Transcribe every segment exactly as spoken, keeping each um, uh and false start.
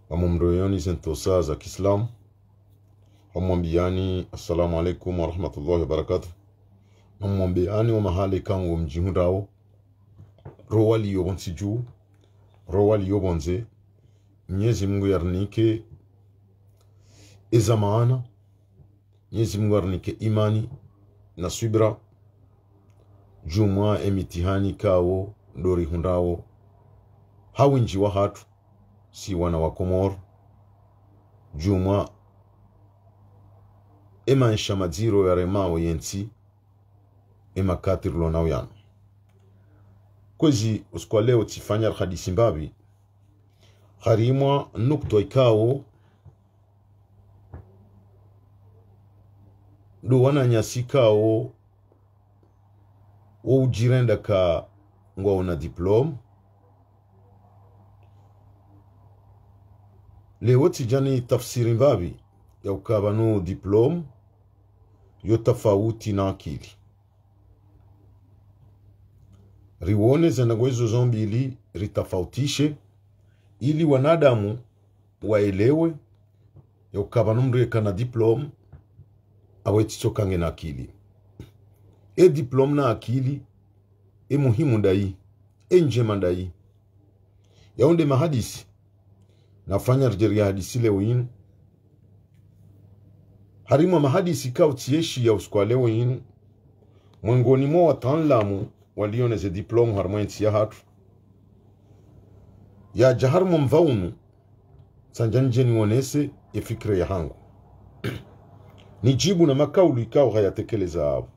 Ngamumroyoni ze ntsontsa za kiislamu. Ngamumwambiyani, assalamu alaikum warahmatullahi wabarakatuh. Ngamumwambiyani wo mahala ikao ngamdjihundrawo, ro waliyo pvontsi dju, ro waliyo pvondze. Mwenyezi Mungu yarinike eza maana. Mwenyezi Mungu yarinike imani na swibira. Djumwa emitihani ikao ndo rihundrawo ha windji wahatru si wana wa Komoro. Djumwa emaesha madziro yaremao yentsi, emakati rilo nayo yanu. Kwezi usiku wa leo tsifanya rihadisi mbapvi harimwa nukutwa ikao ndo wananyasi ikao wo udjirenda ka ngwawo na diplôme. Leo tsidja ni tafsiri mbapvi ya ukaya pvanu diplôme yo tafauti na akili. Riwone zendrongoo izo zombili ritafautishe, ili wanadamu waelewe ya ukaya pvanu mndru yeka na diplôme, awe tsi tso ka ngena akili. E diplôme na akili, e muhimu ndayi, e ndjema ndayi. Yawo nde mahadisi nafanya ridje riyahadisi leo yinu. Harimwa mahadisi ikao tsiyeshiya usiku wa leo yinu, mwengoni mwa wataanlamu waliyo ne ze diplôme harimwa entsi yahatru, yadja harimwa mva unu, tsandza ndje niwonese ye fikira yahangu, nidjibu na makaulu ikao hayatekeleza apvo.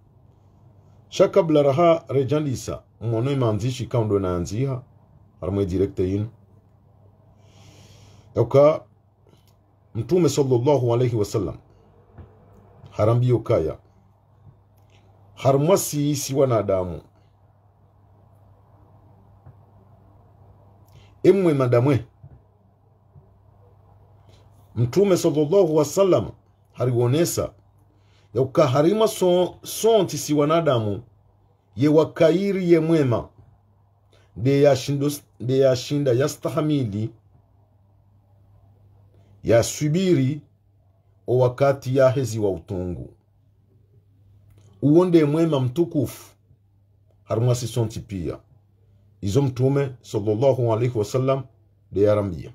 Sha kabla raha redjandisa, mwono emandzishi ikao ndo nayandziha harimwa e direct yinu, ya uka Mtrume swallallahu alayhi wa sallam harambiya ukaya, harimwa sisi wanadamu, emwe madamwe. Mtrume swallallahu alayhi wa sallam hariwonesa ya uka harimwa so-, sontsi si wanadamu, ye wa kheri ye mwema, nde yashindo-, nde yashinda yastahamili, yaswibiri, o wakati yaheziwa utungu. Uwo nde mwema mtukufu harimwa si sontsi piya. Izo Mtrume swallallahu alayhi wa sallam nde yarambiya.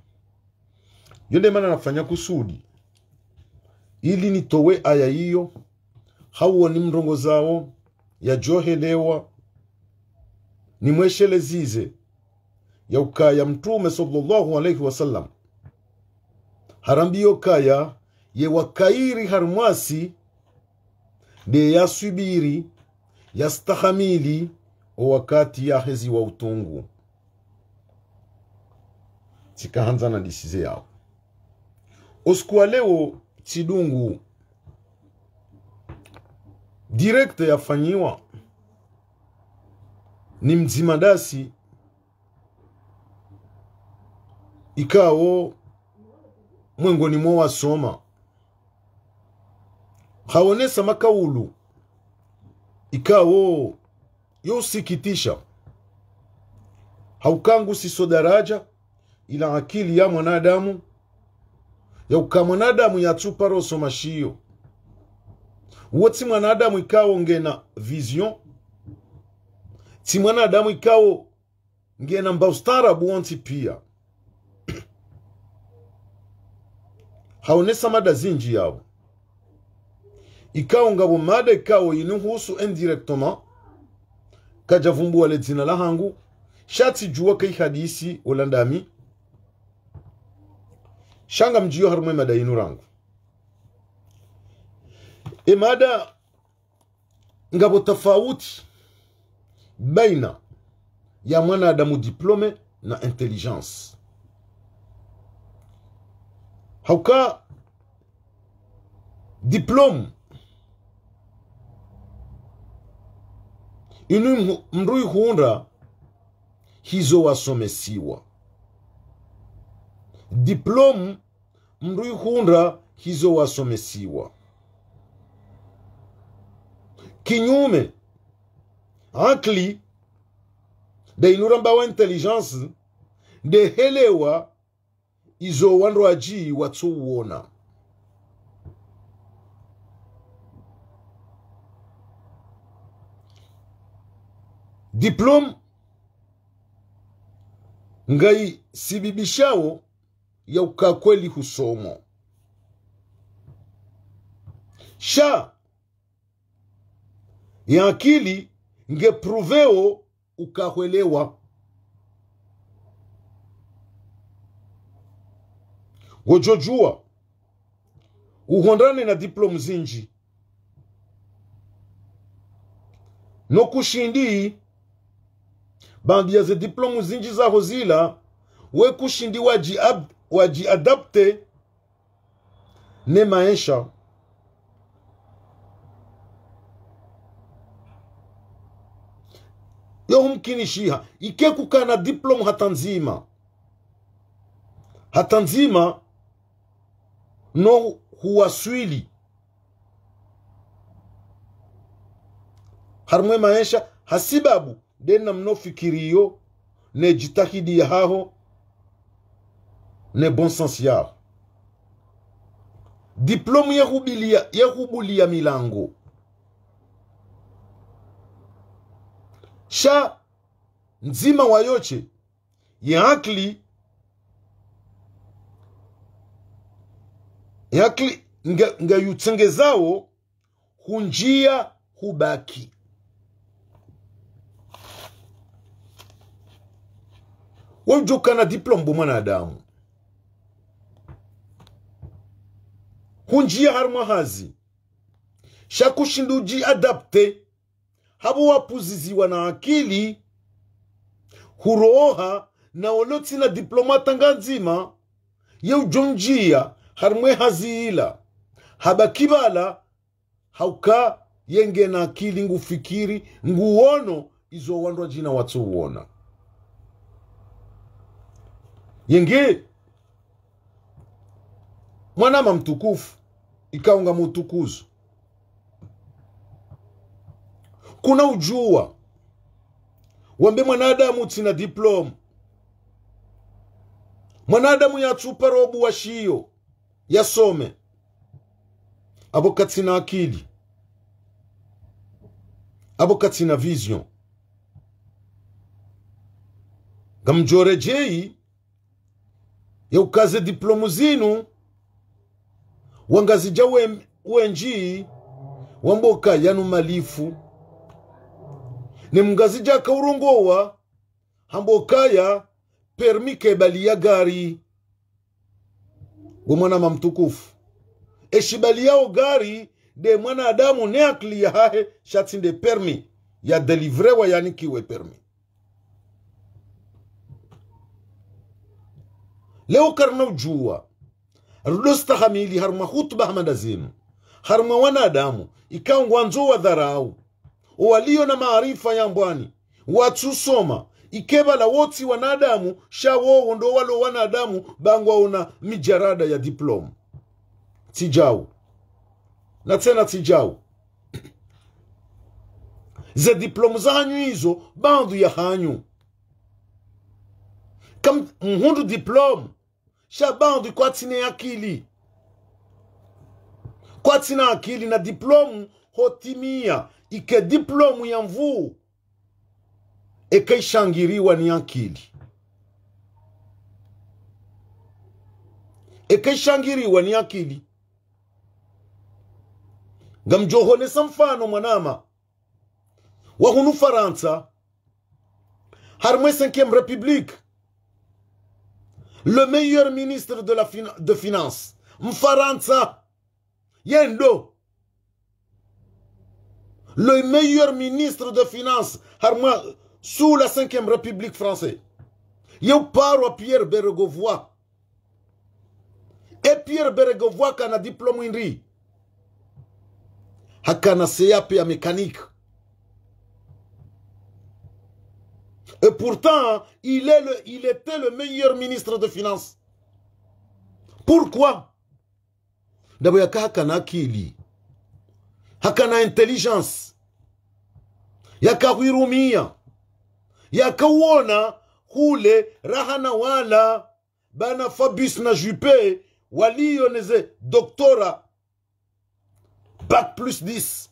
Yo nde mana nafanya kusudi ili nitowe aya iyo, hau wo nimrongozao yadjohelewa, nimweshelezeze ya ukaya Mtrume swallallahu alayhi wa sallam harambiya ukaya ye wa kheri harimwa si nde yaswibiri, yastahamili, o wakati yaheziwa utungu. Tsika handza nandisize yawo. Usiku wa leo tsidungu direct yafanyiwa ni mdzima ndasi ikao mwengoni mwa wasoma. Hawonesa makaulu ikao yo usikitisha. Ha uka ngusiso daraja ila akili ya mwanadamu, ya uka mwanadamu yatsuparo soma shiyo. Uwo tsi mwanadamu ikao ngena vision, tsi mwanadamu ikao ngena mba ustaarabu wontsi piya. Hawonesa mada zindji yawo. Ikao ngapvo mada ikao inu husu indirectement, kadjavumbuwa le dzina lahangu, sha tsidjuwa kayi hadisi wala ndami. Sha ngamdjiyo harimwa e mada inu rangu. E mada ngapvo tafauti baina ya mwanadamu diplôme na intelligence. Ha uka diplôme inu mhu-, mndru yihundra hizo wasomesiwa. Diplôme mndru yihundra hizo wasomesiwa. Kinyume, akili, nde inu rambawo intelligence, nde helewa izo wandru wadji watsuona. Diplôme ngayi sibibishao ya uka kweli husomo. Sha ye akili nge prouvéo uka hwelewa. Ngodjo djuwa uhundrane na diplôme zindji, no kushindi, baanda ya ze diplôme zindji zaho zila, we kushindi wadji ab-, wadji adapter ne maesha. Yo humkinishiha, ike kukana diplôme hata ndzima. Hata ndzima no huwaswili harumwa ye maesha, hasibabu nde namna ufikiriyo, ne djitihadi yahaho, ne bon sens yaho. Diplôme yehubiliya, yehubuliya milango. Sha ndzima wayo she, ye akili, ye akili nge, nge yutsengezao, hundjiya hubaki. Wudjo kana diplôme bo mwanadamu, hundjiya harumwa hazi, sha kushindi udji adapter, hapvo wapuziziwa na akili, huroha na olo tsina diplôme hata nga ndzima, ye udjo ndjiya harumwa ye hazi ila, habaki pvala, hauka ye ngena akili, ngufikiri, nguono izo wandru wadjina watsuona. Yenge, mwanama mtukufu, ikao ngamutukuzo, kuna udjuwa wambe mwanadamu tsina diplôme, mwanadamu yatsuparo buwa shiyo yasome, apvo katsina akili, apvo katsina vision. Ngamdjo redjeyi ya uka ze diplôme zinu, wangazidja we-, wendji wambo ka yanu malifu. Ne mngazidja kaurongowa, hambo kaya permis kebaliya gari. Bo mwanama mtukufu, eshibaliyao gari nde mwanadamu ne akili yahahe, sha tsi nde permis ya délivrer wa yanikiwe permis. Leo karina udjuwa, rudo stahamili harumwa hutuba hama nda zinu, harumwa wanadamu, ikao ngwandzo wadharau owaliyo na maarifa ya mbwani, watsusoma, ike pvala wo tsi wanadamu, sha wowo ndo walo wanadamu, ba ngwaona mijarada ya diplôme. Tsi djau. Na tsena tsi djau. Ze diplôme zahanyu izo, baadhwi yahanyu. Kam-, mhundru diplôme, sha baadhwi kwatsina akili. Kwatsina akili na diplôme hotimiya, ike diplôme ya nvuu, eka ishangiriwa ni akili. Eka ishangiriwa ni akili. Ngamdjo honesa mfano mwanama wa hunu Farantsa, harumwa ye cinquième République, le meilleur ministre de la fina-, de finance, Mfarantsa, yendo. Le meilleur ministre de finance harumwa sous la cinquième République française, ye uparwa Pierre Bérégovoy. E Pierre Bérégovoy kana diplôme hindri? Hakana C A P ya mécanique. Et pourtant, il est le, il était le meilleur ministre de finance. Pourquoi? Ndapvo yaka hakana akili, hakana intelligence, yaka huirumiya, yaka uona hule raha na wala bana Fabius na Juppé, waliyo neze doctorat, bac plus dix.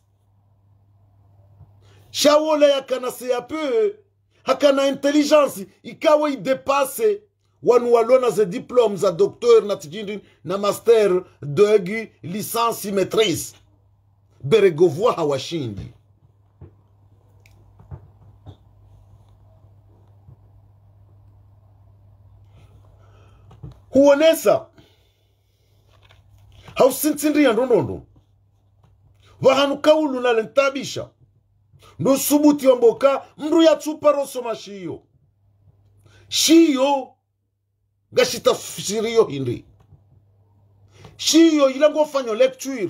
Sha wola yakana C A P, hakana intelligence, ikawo idépassé wanu walona ze diplôme za docteur na tijindi na master, DEUG, licence, maîtrise. Bérégovois hawashindi. Huonesa, hausintsindria ndrondrondro. Pvahanu kaulu nalentabisha. Ndo subuti wamboka, mndru yatsuparo soma shiyo. Shiyo, ngashitafsiriyo hindri. Shiyo ila ngofanyo lecture.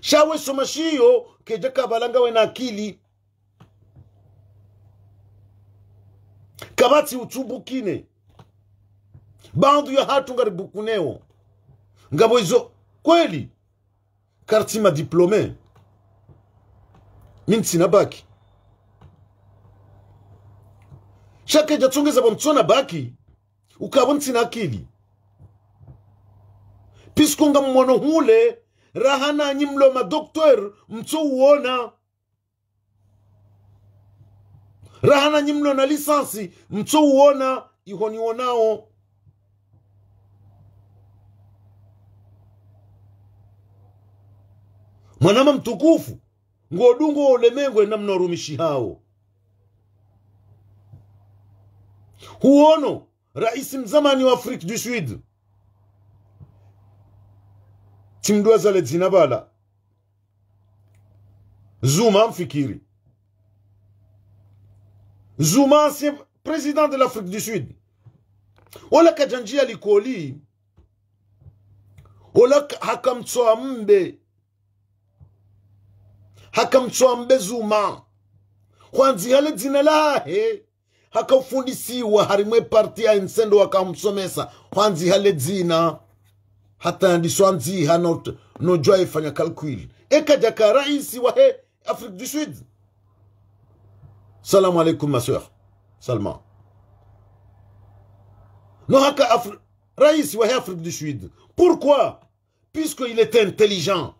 Sha we soma shiyo, kedja kabala ngawe na akili. Kapvatsi utsubukine. Baadhwi yahatru ngaribukuneo. Ngapvo izo kweli. Kartsi ma diplômé. Mi ntsina bac. Sha kedja tsongeza pvo mtsona bac, ukapvo ntsina akili. Puisque ngamwono hule, raha nanyi mlo ma docteur, mtso uona. Raha nanyi mlo na licence, mtso uona, iho niwonao. Mwanama mtukufu, ngodungo ulemengu namna urumishihao. Huono, raisi mzamani wa Afrique du Sud. Tsimdjuwa zale dzina pvala. Zuma, mfikiri. Zuma, ancien président de l'Afrique du Sud. Ola kadjandjia likoli. Ola ka-, hakamtsoa mbe. Hakamtsoa mbe Zuma. Hwandziha le dzina lahe. Hakaufundisiwa harimwe parti ya nsendo wakamsomesa. Hwandziha le dzina. Hata yandiso andziha no, no djuwa ifanya calcul. Eka djaka raisi wahe Afrique du Sud. Salam alaikum, ma sœur. Salma. No haka Afri-, raisi wahe Afrique du Sud. Pourquoi? Puisque il était intelligent.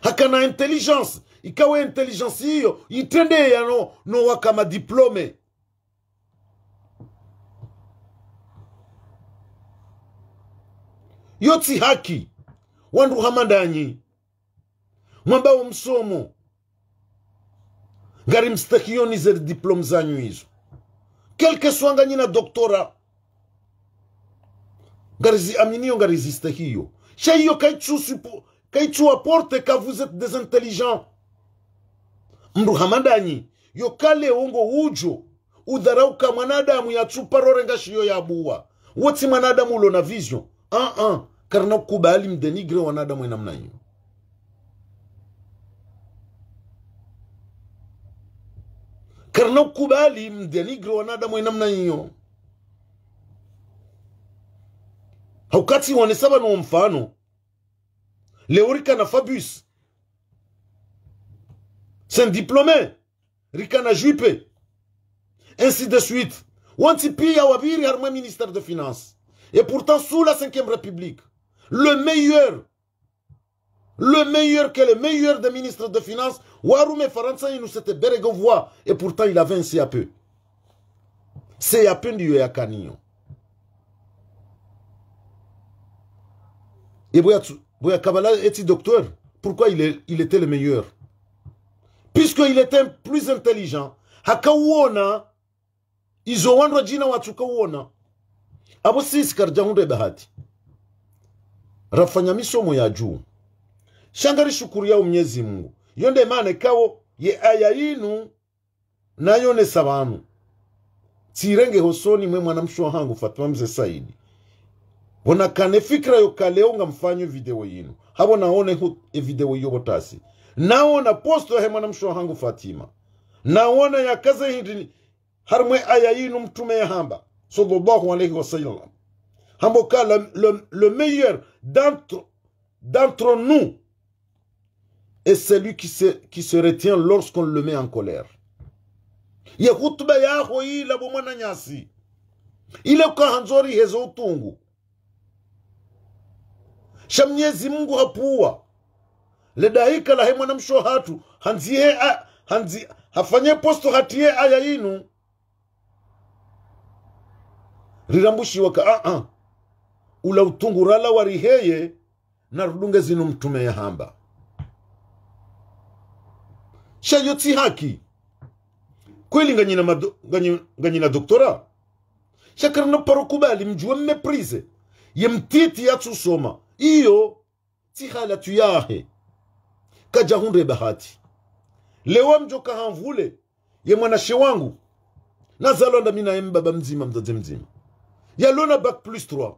Hakana intelligence. Ikawe intelligence iyo, itrendeya no, no waka ma diplômé. Yo tsi haki. Wandru hama ndanyi. Mwamba wo msomo. Ngari mstahiyo ni ze diplôme zanyu izo. Quel que soit nganyina doctorat. Ngari zi aminiyo, ngari zi stahiyo. Sha iyo kaitsu suppo-, kaitsu apporte que vous êtes des intelligents. Mndru hama ndanyi, yo kale wongo udjo udharauka mwanadamu yatsuparo renga shiyo yabuwa. Wo tsi mwanadamu ulo na vision. Ah, ah, karina ukubali mdénigre wanadamu enamna iyo. Karina ukubali mdénigre wanadamu enamna iyo. Haukati wonesa pvanu wo mfano. Leo rikana Fabius. C'est un diplômé. Rikana Juppé. Ainsi de suite. Wontsi piya wapviri harimwe ministère de finances. Et pourtant, sous la cinquième République, le meilleur, le meilleur que le meilleur des ministres de finances, warume Farantsa inu, c'était Bérégovois. Et pourtant, il avait un C A P. C A P ndiyo yakaniyo. Et pvo yatsu-, pvo yakabala eti docteur, pourquoi il est, il était le meilleur? Puisque il était plus intelligent. Hakawona izo wandru wadjina watsuka uona. Apvo sisi karidja hundre bahati. Rafanya misomo ya juu. Sha ngari shukuriyawo Mnyezi Mungu. Yo nde mana ikawo ye aya yinu nayonesa pvanu. Tsirenge hosoni mwe mwanamshe wahangu Fatima Mze Saidi. Pvo nakana ye fikira yoka leo ngamfanyo video yinu. Hapvo naone hu-, ye video iyo pvo tasi. Naona posto yahe mwanamshe wahangu Fatima. Naona yakaza hindri ni, harimwe aya yinu Mtrume yahamba, sallallahu alayhi wa sallam. Hamba ka le, le, le meilleur d'entre, d'entre nous est celui qui se, qui se retient lorsqu'on le met en colère. Ye hutuba yaho yila bo mwananyasi. Ile uka handzo riheze utungu. Sha Mnyezi Mungu hapvuwa. Le daika lahe mwanamshe hatru, handzihe a-, handzi-, hafanye posto hatriye aya yinu. Rirambushiwa ka, a-a. Ula utungu ralawa riheye, na rudunge zinu mtrume yahamba. Sha yo tsi haki. Kweli nganyina mado-, nganyi-, nganyina doktora. Sha karina paro kubali mdjuwe mmeprize. Ye mtiti yatsusoma. Iyo, tsi hala tu yahe. Kadja hundre bahati. Leo mdjoka hamvule. Ye mwanashe wangu. Nazalwa nda mi naye mbaba mdzima, mdzadze mdzima. Yalona bac plus trois.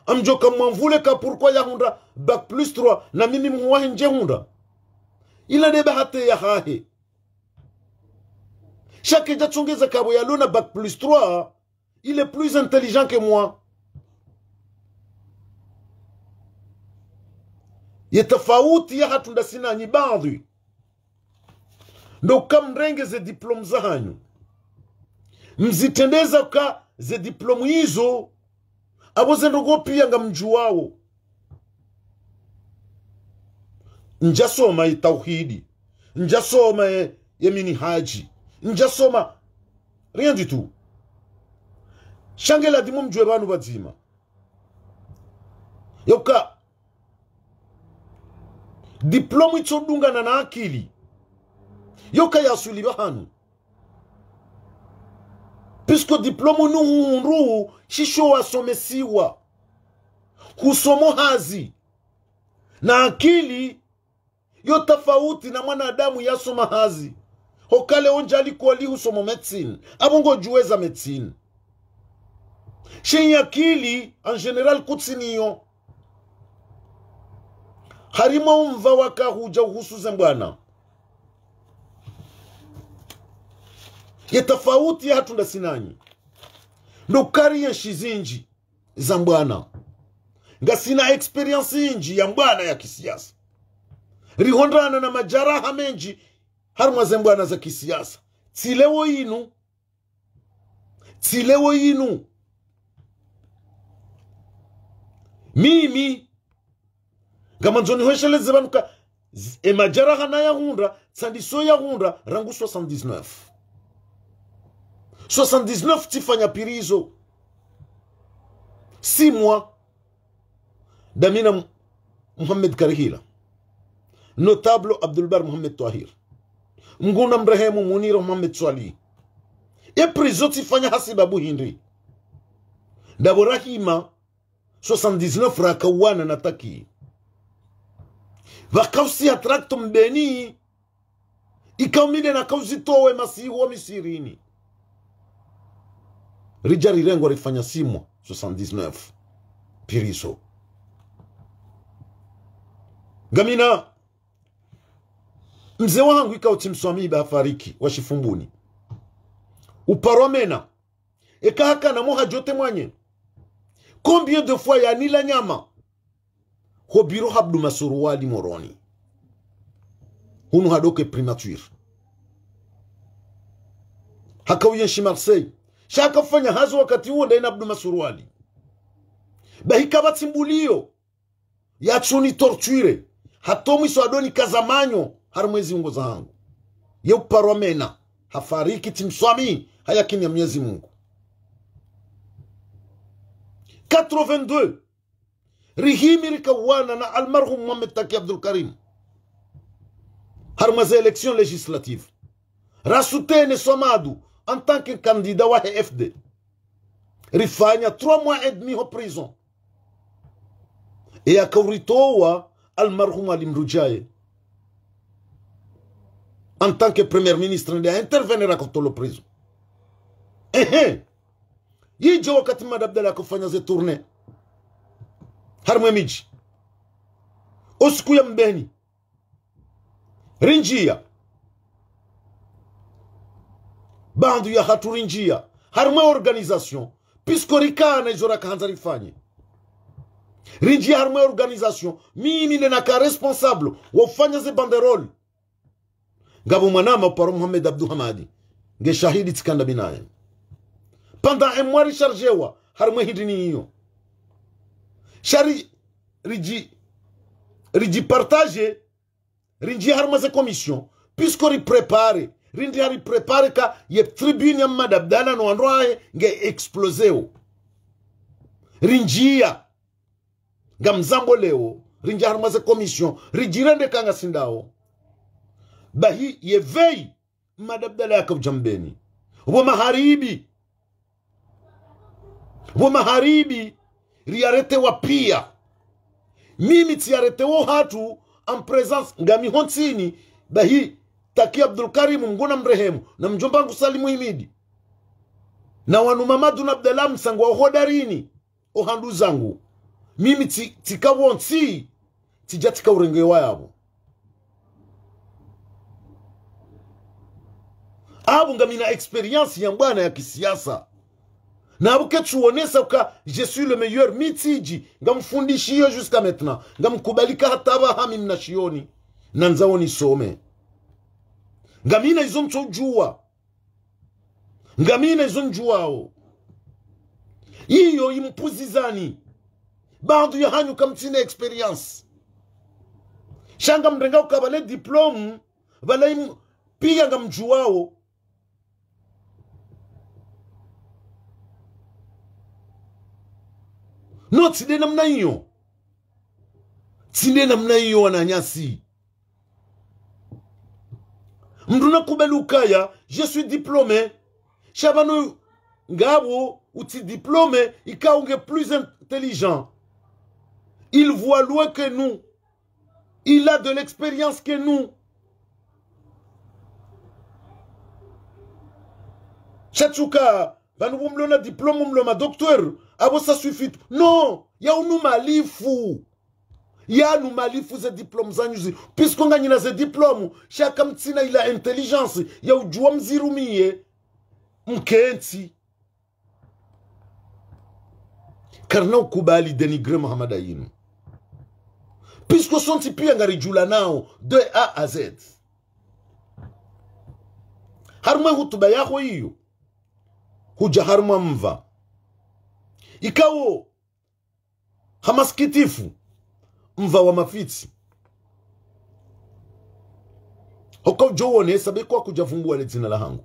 Amdjoka mwamvule ka pourquoi yahundra bac plus trois, na mimi mhuwahe ndje hundra. Ila nde bahati yahahe. Sha kedja tsongeza kapvo yalona bac plus trois, il est plus intelligent que moi. Ye tafauti yahatru ndasi nanyi baadhwi. Ndo uka mrenge ze diplôme zahanyu. Mzitrendeza uka ze diplôme izo. Apvo ze ndrongoo piya ngamdjuwawo. Ndjasoma ye tauhidi. Ndjasoma ye, ye minihaji. Ndjasoma rien du tout. Sha nge ladhimu mdjuwe pvanu pvadzima. Yoka diplôme itsodungana na akili. Yoka yasuli pvahanu. Puisque diplôme nuhundru shisho wasomesiwa. Husomo hazi. Na akili yo tafauti na mwanadamu yasoma hazi. Hokale ondjali koli husomo médecine. Apvo ngodjuweza médecine. Sha ye akili, en général, kutsiniyo. Harimwa umva waka hudja uhusu ze mbwana. Ye tafauti yahatru ndasi nanyi. Ndo uka ri ye ntsi zindji za mbwana. Ngasina expérience indji ya mbwana ya kisiasa. Rihondrana na madjaraha mendji harimwa ze mbwana za kisiasa. Tsi leo yinu. Tsi leo yinu. Mimi, ngamandzo nihwesheleze pvanu ka z-, e madjaraha nayahundra, tsandiso yahundra, rangu soixante-dix-neuf. Soixante-dix-neuf tsifanya prison. Six mois. Nda mi na M-, Mohamed Karihila. Notable Abdoulbar Mohamed Twahir. Mngu namrehemu Mounir Mohamed Soilihi. E prison tsifanya hasibabu hindri. Ndapvo rahima, soixante-dix-neuf raka uwana na Taki. Pvaka usiha tract Mbeni. Ika umile na kauzitowe masihu wa misirini. Ridja rirengwa rifanya six mois, soixante-dix-neuf. Prison. Ngamina mze wahangu ikao tsimswamihi ba hafariki wa Shifumbuni. Uparwa mena. Eka hakana mo hadjote mwanye. Combien de fois yanila nyama? Ho biro ha Abdou Mansour Wali Moroni. Hunu hadoke primature. Haka uyenshi Marseille. Sha haka ufanya hazi wakati uwo ndaye na Abdou Mansour Wali. Bahi kapvatsi mbuliyo yatsuni torture. Hata omwiso hadoni kaza manyo harimwa ezi ungo zahangu. Ye uparwa mena. Hafariki tsimswamihi ha yakini ya Mnyezi Mungu. Quatre-vingt-deux. Rihimi rika uwana na almarhum Mohamed Taki Abdoulkarim. Harimwa ze élections législatives. Ra soutenir Swamadu en tant que candidat wa F D. Rifanya trois mois et demi ho prison. E yaka uritowa almarhum Ali Mroudjae. En tant que premier ministre, nde a intervenir haka utowa lo prison. Ehe. Yidje wakati Mmadi Abdallah haka ufanya ze tournée harimwa emidji. Osiku ya Mbeni. Rindjiya. Bandu yahatru rindjiya. Harimwa organisation. Puisque rikana izo raka handza rifanye. Rindjiya harimwa organisation. Mimi nde naka responsable wa ufanya ze banderole. Ngapvo mwanama uparwa Mohamed Abdou Hamadi. Nge shahidi tsikana mi naye. Pendant un mois ri chargéwa harimwa hindri ni iyo. Sha ri, ridji, ridji partagé, rindji harimwa ze commission, puisque ri préparé, rindji hari préparé ka ye tribune ya Mmadi Abdallah no wandru wahe nge explosé wo. Rindjia, ngamzambo leo, rindji harimwa ze commission, ridjirende ka ngasi ndawo. Bahi ye veille, Mmadi Abdallah yaka udja Mbeni. Pvo maharibi. Pvo maharibi, ri arrêtéwa pia. Mimi tsi arrêtéwa hatru, en présence, ngami hontsini, bahi, Taki Abdul Karim, Mngu na mrehemu, na mdjomba wangu Salimu Himidi. Na wanu Mamadu na Abdallah Msangu wa oho darini, ohandru zangu. Mimi tsi, tsika wontsi, tsidja tsika urengewa yapvo. Apvo ngamina expérience ya mbwana ya kisiasa. Na apvo ketsuonesa uka, je suis le meilleur, mi tsidji, ngamfundishiyo jusqu'à maintenant, ngamkubali ka hata pvaha mi mna shioni, nandza wonisome. Ngamina izo ntsodjuwa. Ngamina izo ndjuwao. Iyo impuzizani. Baadhwi ya hanyu kamtsina expérience. Sha ngamrenga uka pvale diplôme, pvale im-, pia ngamdjuwao. No, tsi nde namna iyo. Tsi nde namna iyo wananyasi. Mndru nakubali ukaya, je suis diplômé. Sha pvanu ngapvo utsi diplômé, ikao nge plus intelligent. Il voit loin que nous. Il a de l'expérience que nous. Sha tsuka, pvanu pvo mlo na diplôme, mlo ma docteur, apvo ça suffit. Non, ya unu malifu. Yanu malifu ze diplôme zanyu zi. Puisque nganyina ze diplôme, sha kamtsina ila intelligence ya udjuwa mzirumiye, mkentsi. Karina ukubali dénigrer Mahamada yinu. Puisque sontsi pia ngaridjulanao de A à Z. Harimwa hutuba yaho iyo, hudja harimwa mva. Ikao, ha masikitifu, mva wa mafitsi. Hoka udjo wonesa be kwa kudja vumbuwa le dzina lahangu.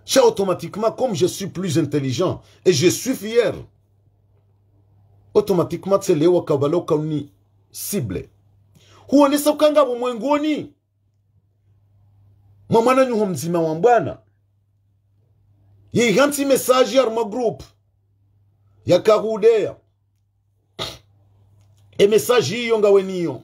Sha automatiquement, comme je suis plus intelligent et je suis fier, automatiquement tselewa ka pvalo ka uni cible. Huonesa uka ngapvo mwengoni mwa mwananyaho mdzima wa mbwana. Ye ihantsi message harimwa groupe yaka hudeya. E message iyo ngawe niyo.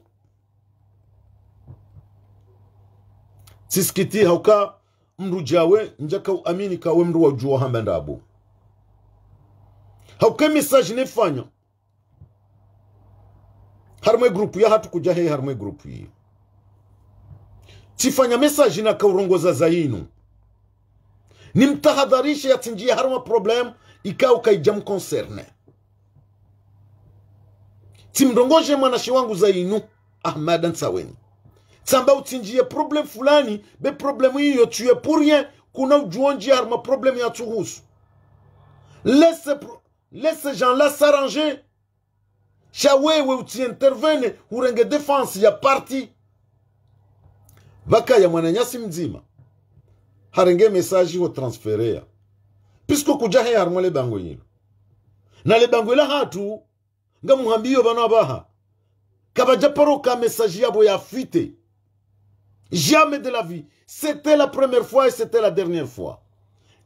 Tsisikiti hauka mndru djawe, ndjaka uamini ka we mndru wadjuwa hamba ndrabo. Hauka e message nefanya harimwa e groupe yahatru kudja heye harimwa e groupe iyo. Tsifanya message naka urongoza za inu. Nimtahadharishe yatsindjiye harimwa problème ikao kaidja mconcerné. Tsimrongoje mwanashe wangu za inu, Ahmada Ntsaweni. Tsamba utsindjiye problème fulani, be problème iyo tu es pour rien, kuna udjuwa ondjiya harimwa problème yatsuhusu. Laisse pro-, laisse ces gens-là s'arranger. Sha wewe utsi intervenir, urenge défense ya parti. Pvakaya mwananyasi mdzima harenge message ho transférer ya. Puisque kudja heye harimwa le bangwe lilo. Na le bangwe lahatru, ngamuhambiyo pvanu apvaha, kapvadja paro ka message yapvo ya fuite. Jamais de la vie. C'était la première fois et c'était la dernière fois.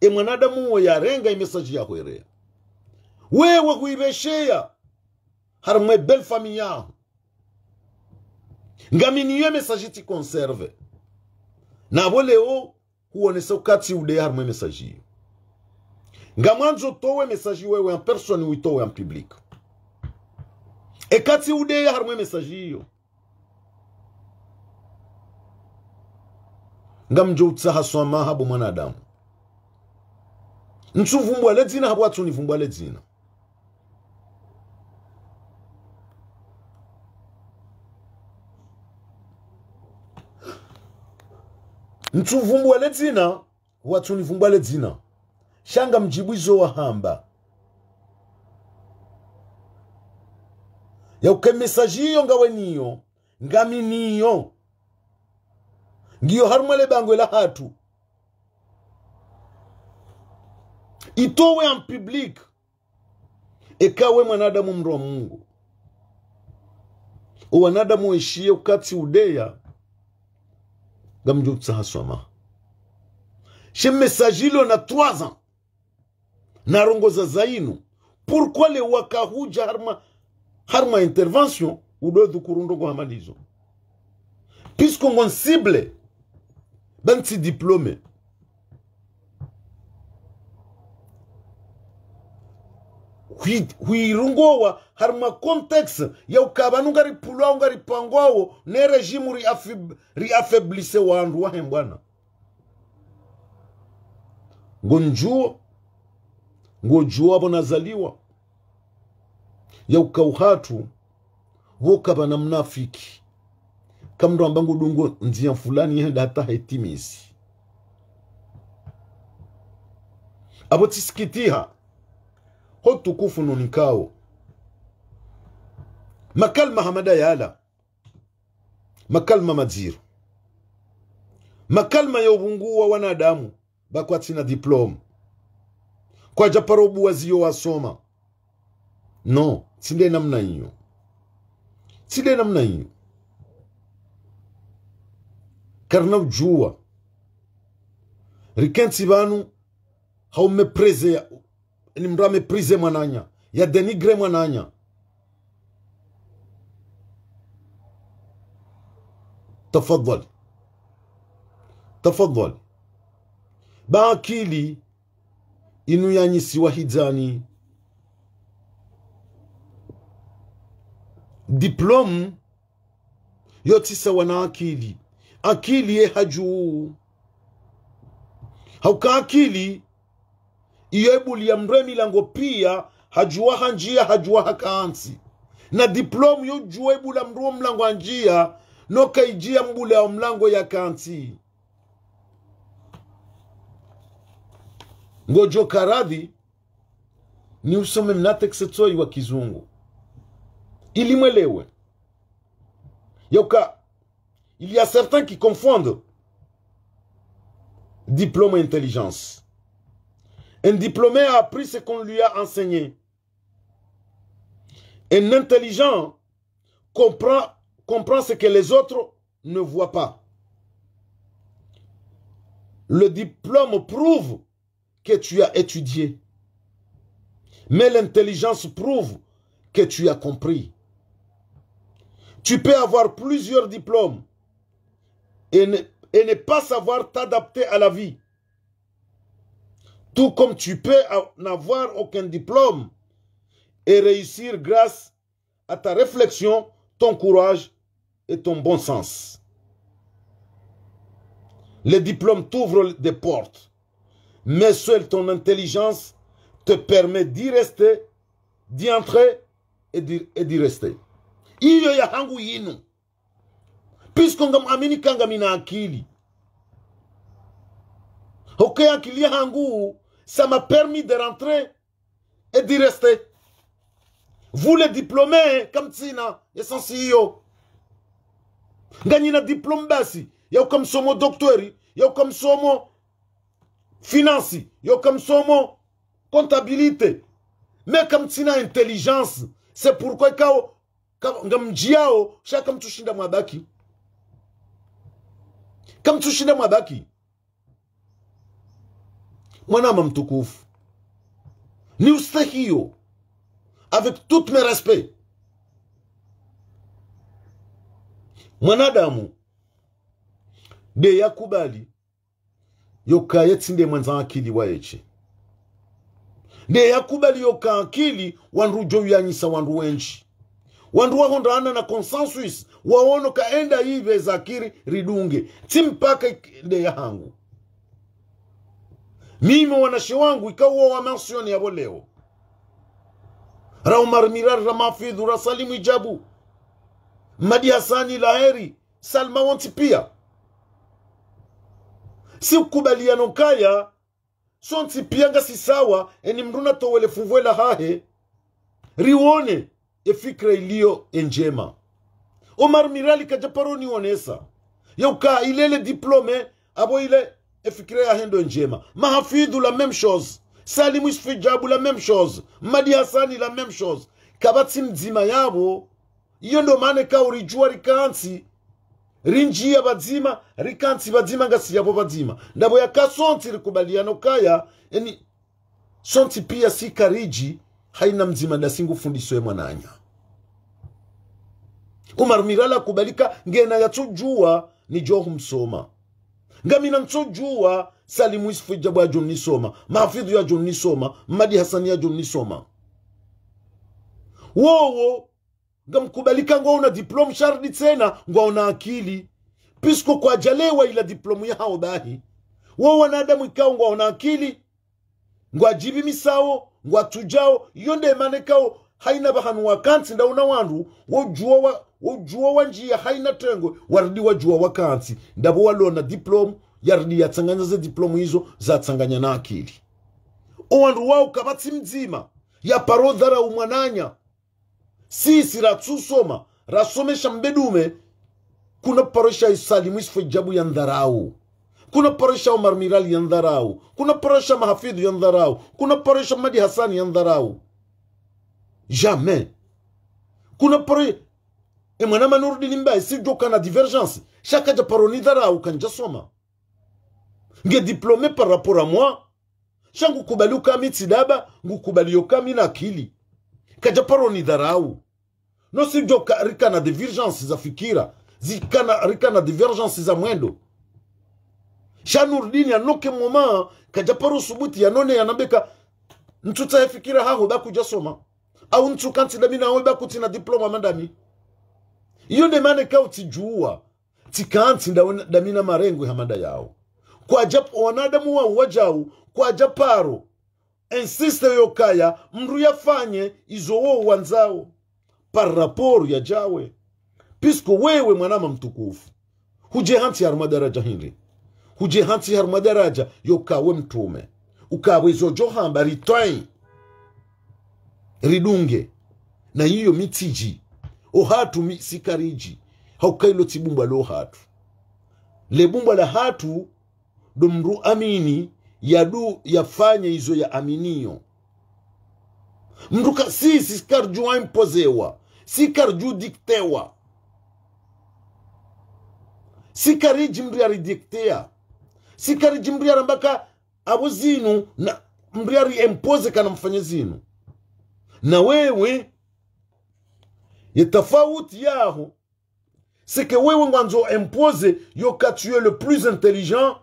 E mwanadamu wo yarenga e message ya hwereya. Wewe huipvesheya harimwa e belle famille yaho. Ngaminiyo e message tsi conservé. Na apvo leo, huonesa uka tsi udeya harimwa e message iyo. Ngamwandzo utowe message wewe en personne, uitowe en public. Eka tsi udeya harimwa e message iyo, ngamdjo utsaha swamaha bo mwanadamu. Ntsuvumbuwa le dzina hapvo atsunivumbuwa le dzina. Ntsuvumbuwa le dzina, watsunivumbuwa le dzina. Sha ngamdjibu izo wahamba. Yauka e message iyo ngawe nayo, ngami nayo. Ngiyo harumwa le bangwe lahatru. Itowe en public. Eka we mwanadamu mdru wa Mungu. O wanadamu weshiye ukati udeya. Ngamdjo utsaha swamaha. She message ilo na trois ans. Narongoza zainu. Pourquoi le waka hudja harumwa, harumwa intervention, udo dhukuru ndrongo hama ndizo? Puisque ngo cible, ba ntsi diplômé. Hui-, huirongowa harumwa contexte ya uka pvanu ngaripvulwao, ngaripangwao, ne régime ri affaib-, ri affaiblisse wandru wahe mbwana. Ngonjuo, ngodjuo apvo nazaliwa. Ya uka uhatru, pvoka pvana mnafiki. Kamdru amba ngudungo ndzia fulani yenda hata hetimizi. Apvo tsisikitiha, ho tukufu nunikao. Makalima hama nda yala. Makalima madziro. Makalima ya upvunguwa wanadamu, ba kwatsina diplôme. Kwadja paro ubuwa ziyo wasoma. Non, tsi nde namna iyo. Tsi nde namna iyo. Karina udjuwa. Rikentsi pvanu, hau méprisé ya, ni mdru améprisé mwananya, ya dénigré mwananya. Tafadhali. Tafadhali. Ba akili inu yanyisiwa hidzani. Diplôme yo tsi sawa na akili. Akili ye hadju. Hauka akili, iyo ibuliya mdru e milango piya, hadjuwa hanjiya, hadjuwa hakantsi. Na diplôme yo djuwa ibula mdru wo mlango hanjiya, no kaidjiya mbula wo mlango yakantsi. Ngodjo ka radhi, ni usome mna texte tsoyi wa kizungu. Ili mwelewe. Yauka, il y a certains qui confondent diplôme et intelligence. Un diplômé a appris ce qu'on lui a enseigné. Un intelligent comprend, comprend ce que les autres ne voient pas. Le diplôme prouve que tu as étudié. Mais l'intelligence prouve que tu as compris. Tu peux avoir plusieurs diplômes et ne, et ne pas savoir t'adapter à la vie. Tout comme tu peux a-, n'avoir aucun diplôme et réussir grâce à ta réflexion, ton courage et ton bon sens. Les diplômes t'ouvrent des portes, mais seule ton intelligence te permet d'y rester, d'y entrer et d'y, et d'y rester. Iyo ya hangu yinu. Puisque ngam amini ka ngamina akili. Ok, akili ya hangu, ça m'a permis de rentrer et d'y rester. Vous les diplômés, kamtsina, essence iyo. Nganyina diplôme basi, yauka msomo docteur, yauka msomo finance, yauka msomo comptabilité. Mais kamtsina intelligence. C'est pourquoi ikao, ka-, ngamdjiao, sha kamtsushinda mwabaki. Kamtsushinda mwabaki. Mwanama mtukufu. Ni ustahiyo. Avec tout mes respects. Mwanadamu, nde yakubali, yauka ye tsi nde mwandza akili wa yeshe. Nde yakubali yauka akili, wandru udjo uyanyisa wandru wendji. Wandru wahondrana na consensus, waono ka enda yipve zakiri ridunge. Tsi mpaka ik-, nde ya hangu. Mimi wanashe wangu ikao wa mentionné yapvo leo. Ra Omar Mirari, ra Mahfidhu, ra Salim Idjabu, Mmadi Hassani, Laheri, Salma wontsi piya. Si ukubaliana ukaya, sontsi piya ngasi sawa, eni mndru natowe le funvu lahahe, riwone e fikira iliyo e ndjema. Omar Mirali kadja paro niwonesa yauka ile le diplôme, apvo ile e fikira yahe ndo ndjema. Mahafidhu la même chose. Salim Issoufou Djabou la même chose. Mmadi Hassani la même chose. Kapvatsi mdzima yapvo. Iyo ndo mana ikao ridjuwa rikantsi, rindjiya pvadzima, rikantsi pvadzima ngasi yapvo pvadzima. Ndapvo yaka sontsi rikubaliana ukaya, eni, sontsi piya si karidji, haina mdzima ndasi ngufundiso ye mwananya. Omar Mirali akubali ka ngena yatsodjuwa nidjo humsoma. Ngamina ntsodjuwa Salim Issoufou Djabou yadjo nisoma, Mahafidhu yadjo nisoma, Mmadi Hassani yadjo nisoma. Wowo, ngamkubali ka ngwaona diplôme sha rudi tsena ngwaona akili. Puisque kwadjalewa ila diplôme yahawo bahi. Wowo wanadamu ikao ngwaona akili, ngwadjibimisao, ngwatsudjao, iyo nde mana ikao haina pvahanu wakantsi ndaona wandru, wodjuwa wa, wodjuwa wandjiya haina tengwe, warudi wadjuwa wakantsi, ndapvo walona diplôme, yarudi yatsanganya ze diplôme izo, zatsanganya na akili. Owandru wao kapvatsi mdzima yaparo dharau mwananya. Sisi ratsusoma, rasomesa mbedume, kuna paro sha Salim Issoufou Djabou yandharau. Kuna paro sha Omar Mirali yandharau. Kuna paro sha Mahafidhu yandharau. Kuna paro sha Mmadi Hassani yandharau. Jamais. Kuna paro, e mwanama Nourdine Mbaye, si djo kana divergence, sha kadja paro nidharau ka ndjasoma. Nge diplômé par rapport à moi. Sha ngukubali uka mi tsi daba, ngukubali yoka mi na akili. Kadja paro nidharau. No si djo ka, rikana divergence za fikira, zikana, rikana divergence za mwendo. Sha Nourdine à aucun moment kadja paro subuti yanone yanambe ka ntsutsaha ye fikira haho ba kudjasoma. Au ntsukantsi dami nawe ba kutsina diplôme hama dami. Iyo nde mana ikao tsidjuwa. Tsikantsi nda, dami na marengwe hama nda yao. Kwadja, wanadamu wao wadjau, kwadja paro insiste yokaya mndru yafanye izo wo wandzao par rapport ya djawe. Puisque wewe mwanama mtukufu, hudje hantsi harumwa daraja hindri? Hudje hantsi harumwa daraja yoka we mtrume. Uka we zo djo hamba ritwayi, ridunge. Na iyo mi tsidji. Ohatru mi si karidji. Hauka ilo tsi bumbwa lo hatru. Le bumbwa la hatru ndo mndru amini, yadu, yafanye izo ya aminiyo. Mndru ka, si, si karidju imposewa. Si karidju dictewa. Si karidji mndru yari dictea. Si karidji mndru yaramba ka apvo zinu, na mndru yari impose kana mfanye zinu. Na wewe, ye tafauti yaho, c'est que wewe ngwandzo impose yoka tu es le plus intelligent.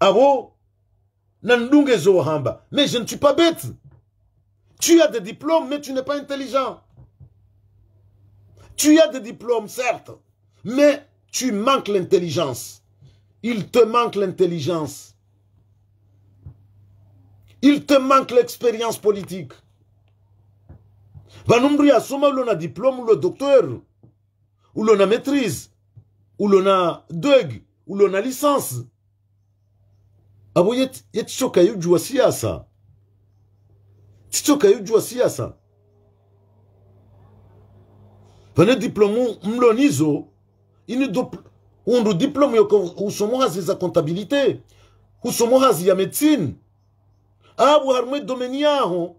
Apvo, na ndunge zo wahamba. Mais je ne suis pas bête. Tu as des diplômes, mais tu n'es pas intelligent. Tu as des diplômes, certes, mais tu manques l'intelligence. Il te manque l'intelligence. Il te manque l'expérience politique. Pvanu mndru yasoma, ulo na diplôme, ulo docteur, ulo na maîtrise, ulo na DEUG, ulo na licence. Apvo ye tsi, ye tsi shoka yudjuwa siasa. Tsi shoka yudjuwa siasa. Pvane diplôme mlo nizo, ini dop-, undru diplôme yoka husomo hazi za comptabilité, husomo hazi ya médecine. Apvo harumwa ye domaine yaho,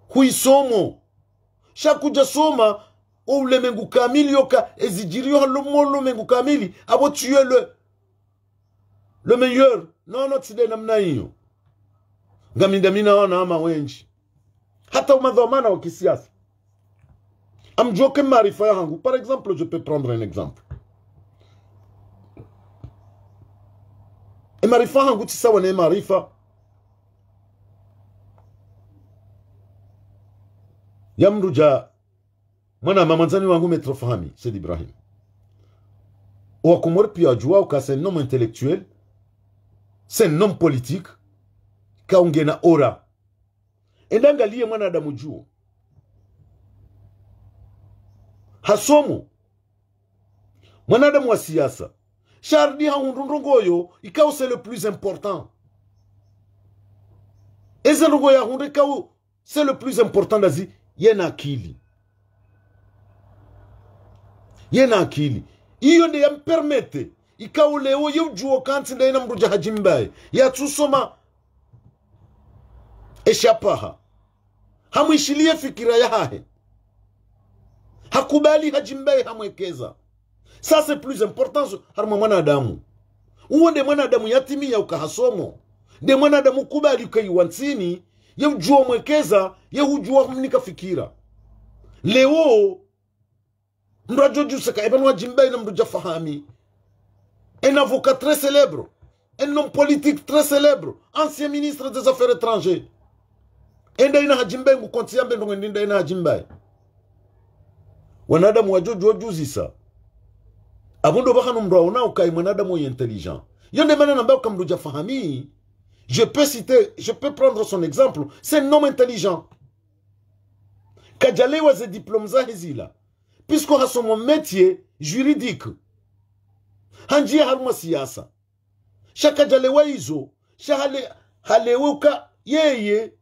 huisomo. Sha kudjasoma, o ulemengu kamili yoka, ezidjiriyo harumwa o ulemengu kamili, apvo tu es le, le meilleur. Non, non, tsi nde namna iyo. Ngami ndami na wanama wendji. Hata omadhwamana wa kisiasa. Ngamdjuo ke maarifa yahangu. Par exemple, je peux prendre un exemple. E maarifa yahangu tsi sawa ne maarifa ya mndru dja, mwanama mwandzani wangu Maître Fahmi Said Ibrahim. Owakomori piya wadjuwa uka c'est un homme intellectuel, c'est un homme politique, ka ungena aura. Enda angaliye mwanadamu dju. Hasomo. Mwanadamu wa siasa. Sha harudi hahundru ndrongo yo, ikao c'est le plus important. Eze ndrongo yahundru ikao c'est le plus important ndazi, yena akili. Yena akili. Iyo nde yampermete, ikao leo ye udjuo kantsi nda yena mndru dja hadjimbaye. Yatsusoma eshapaha. Hamwishiliye fikira yahahe. Hakubali hadjimbaye hamwekeza. Ça, c'est plus important harumwa mwanadamu. Uwo nde mwanadamu yatimiya uka hasomo. Nde mwanadamu kubali uka iwantsini, ye udjuo mwekeza, ye udjuo humnika fikira. Leo, mndru adjo djusaka, eba nwadjimbaye na mndru dja fahami. Un avocat très célèbre, un homme politique très célèbre, ancien ministre des Affaires étrangères. Enda ina hadjimbaye ngu konti yambe ndrongo ndi nda ina hadjimbaye. Wanadamu wadjo djuo djuzisa. Apvo ndo pvahanu mndru aona uka ye mwanadamu ye intelligent. Yo nde mana namba uka mndru dja fahami. Je peux citer, je peux prendre son exemple. C'est un homme intelligent. Kadjalewa ze diplôme zahe zila. Puisque hasomo métier juridique. Handjiya harumwa siasa. Sha kadjalewa izo, sha hale, halewa uka yeye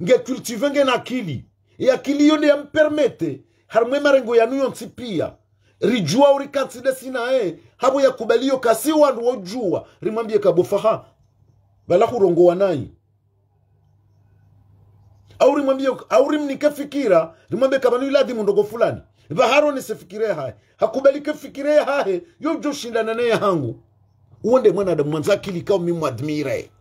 nge cultivé, ngena akili. Ye akili yo nde yampermete, harumwa emarengo yanu yontsi piya, ridjuwa uri kantsi nda sina ye, hapvo yakubali yo kasi wandru wodjuwa, rimwambiye ka bo faha, pvala hurongowa nayi. Au rimwambiye, au rimnike fikira, rimwambiye ka pvanu iladhimu ndrongo fulani. Pvaharonese fikira yahahe. Hakubali ke fikira yahahe, yo udjo shindana ne yahangu. Uwo nde mwanadamu mwandza akili ikao mi mwadmire.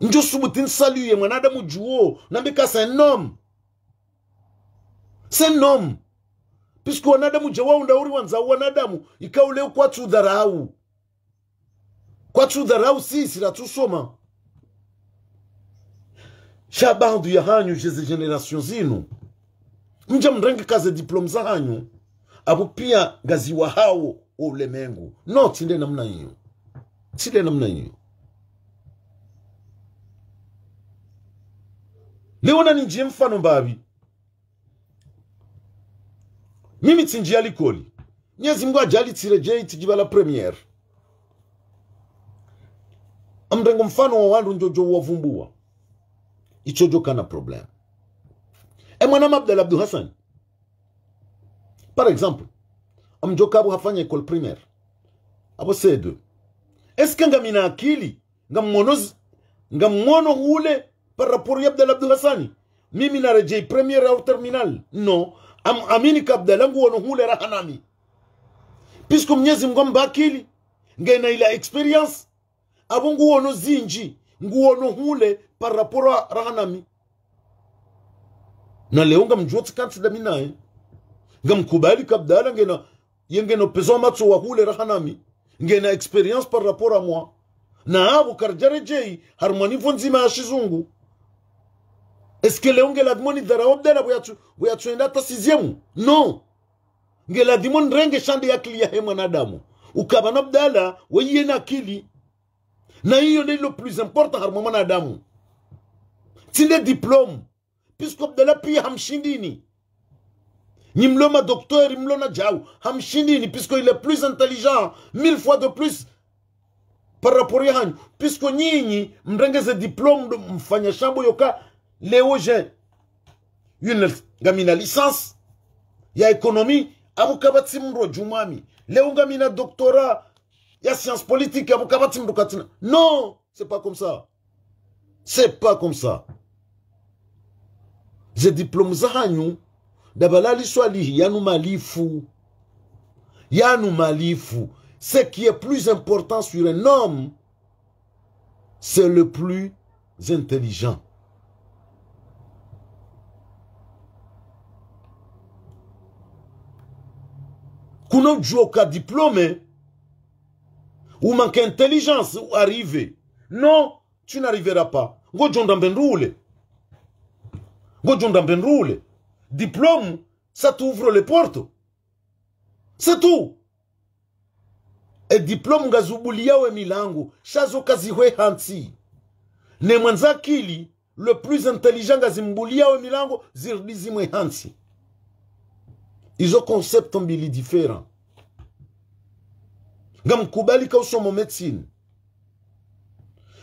Ndjo subuti nsaluye mwanadamu djuo, nambe ka c'est un homme. C'est un homme. Puisque wanadamu dja waunda uri wandza wanadamu, ikao leo kwatsu dharau. Kwatsu dharau sisi ratsusoma. Sha baadhwi yahanyu, je, ze génération zinu, mdja mrenge ka ze diplôme zahanyu, apvo piya ngaziwahao o ulemengu. Non, tsi nde namna iyo. Tsi nde namna iyo. Leo nani ndjiye mfano mbapvi. Mimi tsindjiya likoli. Mnyezi Mngu adjali tsiredjeyi tsidjipvala première. Amrengo mfano wa wandru ndjo djo wavumbuwa. Itsodjo kana problème. E mwana ma Abdallah Abdou Hassan. Par exemple, amdjoka apvo hafanya école primaire. Apvo C deux. Est-ce que ngamina akili? Ngamwono z-, ngamwono hule par rapport ya Abdallah Abdou Hassani. Mimi naredjeyi première au terminale. Non. Am-, amini ka Abdallah nguono hule raha nami. Puisque Mnyezi Mngu amba akili, ngena ila expérience, apvo nguono zindji, nguono hule par rapport a raha nami. Na leo ngamdjuo tsi kantsi nda mi naye. Ngamkubali ka Abdallah ngena, ye ngeno pezo matso wa hule raha nami. Ngena expérience par rapport à moi. Na apvo karidjaredjeyi, harumwa niveau ndzima ya shizungu. Est-ce que leo ngeladhimu nidharau Abdallah pvo yatsu, pvo yatsu enda hata sixième? Non. Ngeladhimu nrenge sha nde ye akili yahe mwanadamu. Uka pvanu Abdallah, weye na akili. Na iyo nde le plus important harumwa mwanadamu. Tsi nde diplôme. Puisque Abdallah piya hamshindini. Nyi mlo ma docteur, mlo na djau, hamshindini, puisque il est plus intelligent, mille fois de plus, par rapport ya hanyu. Puisque nyinyi, mrenge ze diplôme ndo mfanya shambo yoka, leo je, une, ngamina licence ya économie, apvo kapvatsi mndru dju mwami. Leo ngamina doctorat ya science politique, apvo kapvatsi mndru katsina. Non, c'est pas comme ça. C'est pas comme ça. Ze diplôme za hanyu, dabala li swalihi, yanu malifu. Yanu malifu. Ce qui est plus important sur un homme, c'est le plus intelligent. Kuna udjuo ka diplôme, ou manque intelligence, ou arrive. Non, tu n'arriveras pas. Ngodjo ndambe ndrule. Ngodjo ndambe ndrule. Diplôme, ça t'ouvre les portes. C'est tout. E diplôme ngazi ubuliyao e milango, sha zo kazihwe hantsi. Ne mwandza akili, le plus intelligent ngazi mbuliyao e milango, zirudi zimwe hantsi. Izo concept mbili différent. Ngamkubali ka usomo médecine.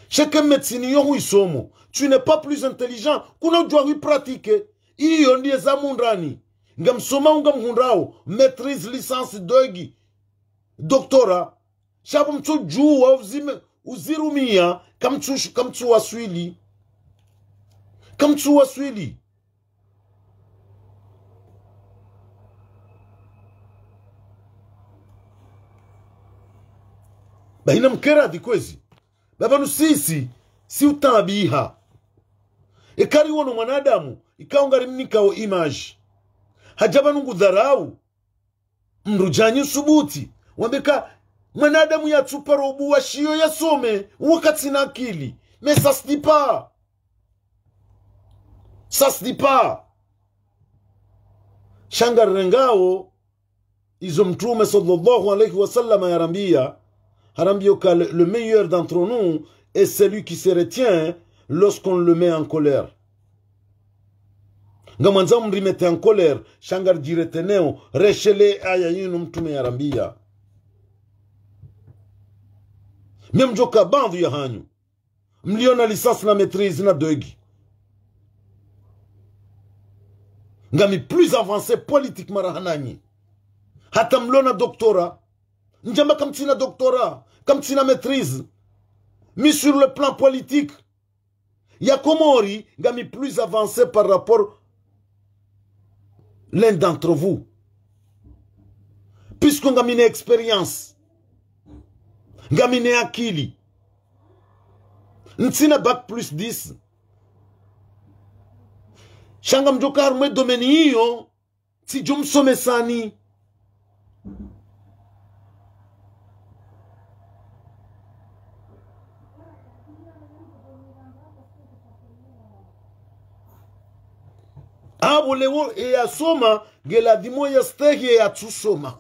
Sha eka médecine iyo huisomo, tu n'es pas plus intelligent, kuna udjuwa hui pratiquer. Iyo ndiye za mundani. Ngamsomao, ngamhundrao maîtrise, licence, DEUG, doctorat. Sha pvo mtsudjuwa uzime-, uzirumia, kamtsu-, kamtsuwaswili. Kamtsuwaswili. Bahi namkeradhi kwezi. Ba pvanu sisi, si utabiha. Eka riwono mwanadamu, ikao ngarimnikao image. Hadja pvanu ngudharau. Mdru djanyi subuti. Wambe ka mwanadamu yatsuparo ubuwa shiyo yasome, uwo katsina akili. Mais ça se dit pas. Ça se dit pas. Sha ngarirengao izo Mtrume sallallahu alayhi wa sallam yarambia, harambia ka le, le meilleur d'entre nous est celui qui se retient lorsqu'on le met en colère. Ngamwandzao mrimettre en colère, sha ngaridjireteneo, reshelee aya yinu Mtrume yarambia. Mie mdjoka baadhwi yahanyu mlio na licence na maîtrise na DEUG. Ngami plus avancé politiquement raha nanyi. Hata mlio na doctorat. Ndjamba kamtsina doctorat, kamtsina maîtrise. Mais sur le plan politique, ya Komori, ngami plus avancé par rapport l'un d'entre vous. Puisque ngamina expérience. Ngamina akili. Ntsina bac plus dix. Sha ngamdjoka harumwa domaine iyo, tsidjomsomesani. Apvo leo eyasoma, ngeladhimu yastehi eyatsusoma.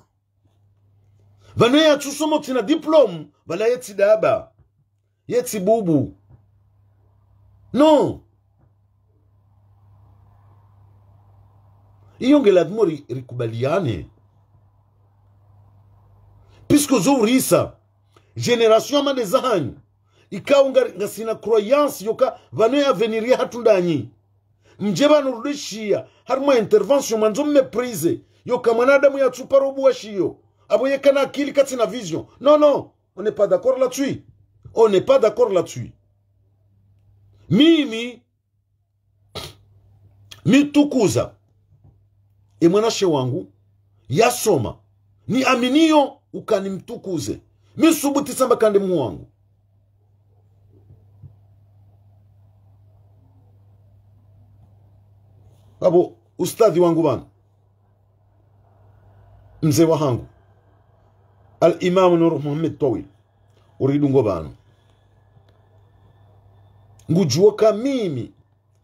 Pvanu eyatsusoma utsina diplôme, pvala yetsi daba. Yetsi bubu. Non. Iyo ngeladhimu ri-, rikubaliane. Puisque zo urisa, génération hama nde zahanyu, ikao nga-, ngasina croyance yoka pvanu ya avenir yahatru ndanyi. Mdje pvanu rudishiya, harumwa intervention mwandzo mméprisé, yoka mwanadamu yatsuparo ubuwa shiyo. Apvo yeka na akili katsina vision. Non, non, on n'est pas d'accord là-dessus. On n'est pas d'accord là-dessus. Mimi, mitukuza. E mwanashe wangu, yasoma. Niaminiyo, uka nimtukuze. Misubutisa mba ka nde mhu wangu. Apvo, ustadhi wangu pvanu. Mze wahangu. Al-Imam Nur Muhammad Tawil. Uridungo pvanu. Ngudjuo ka mimi.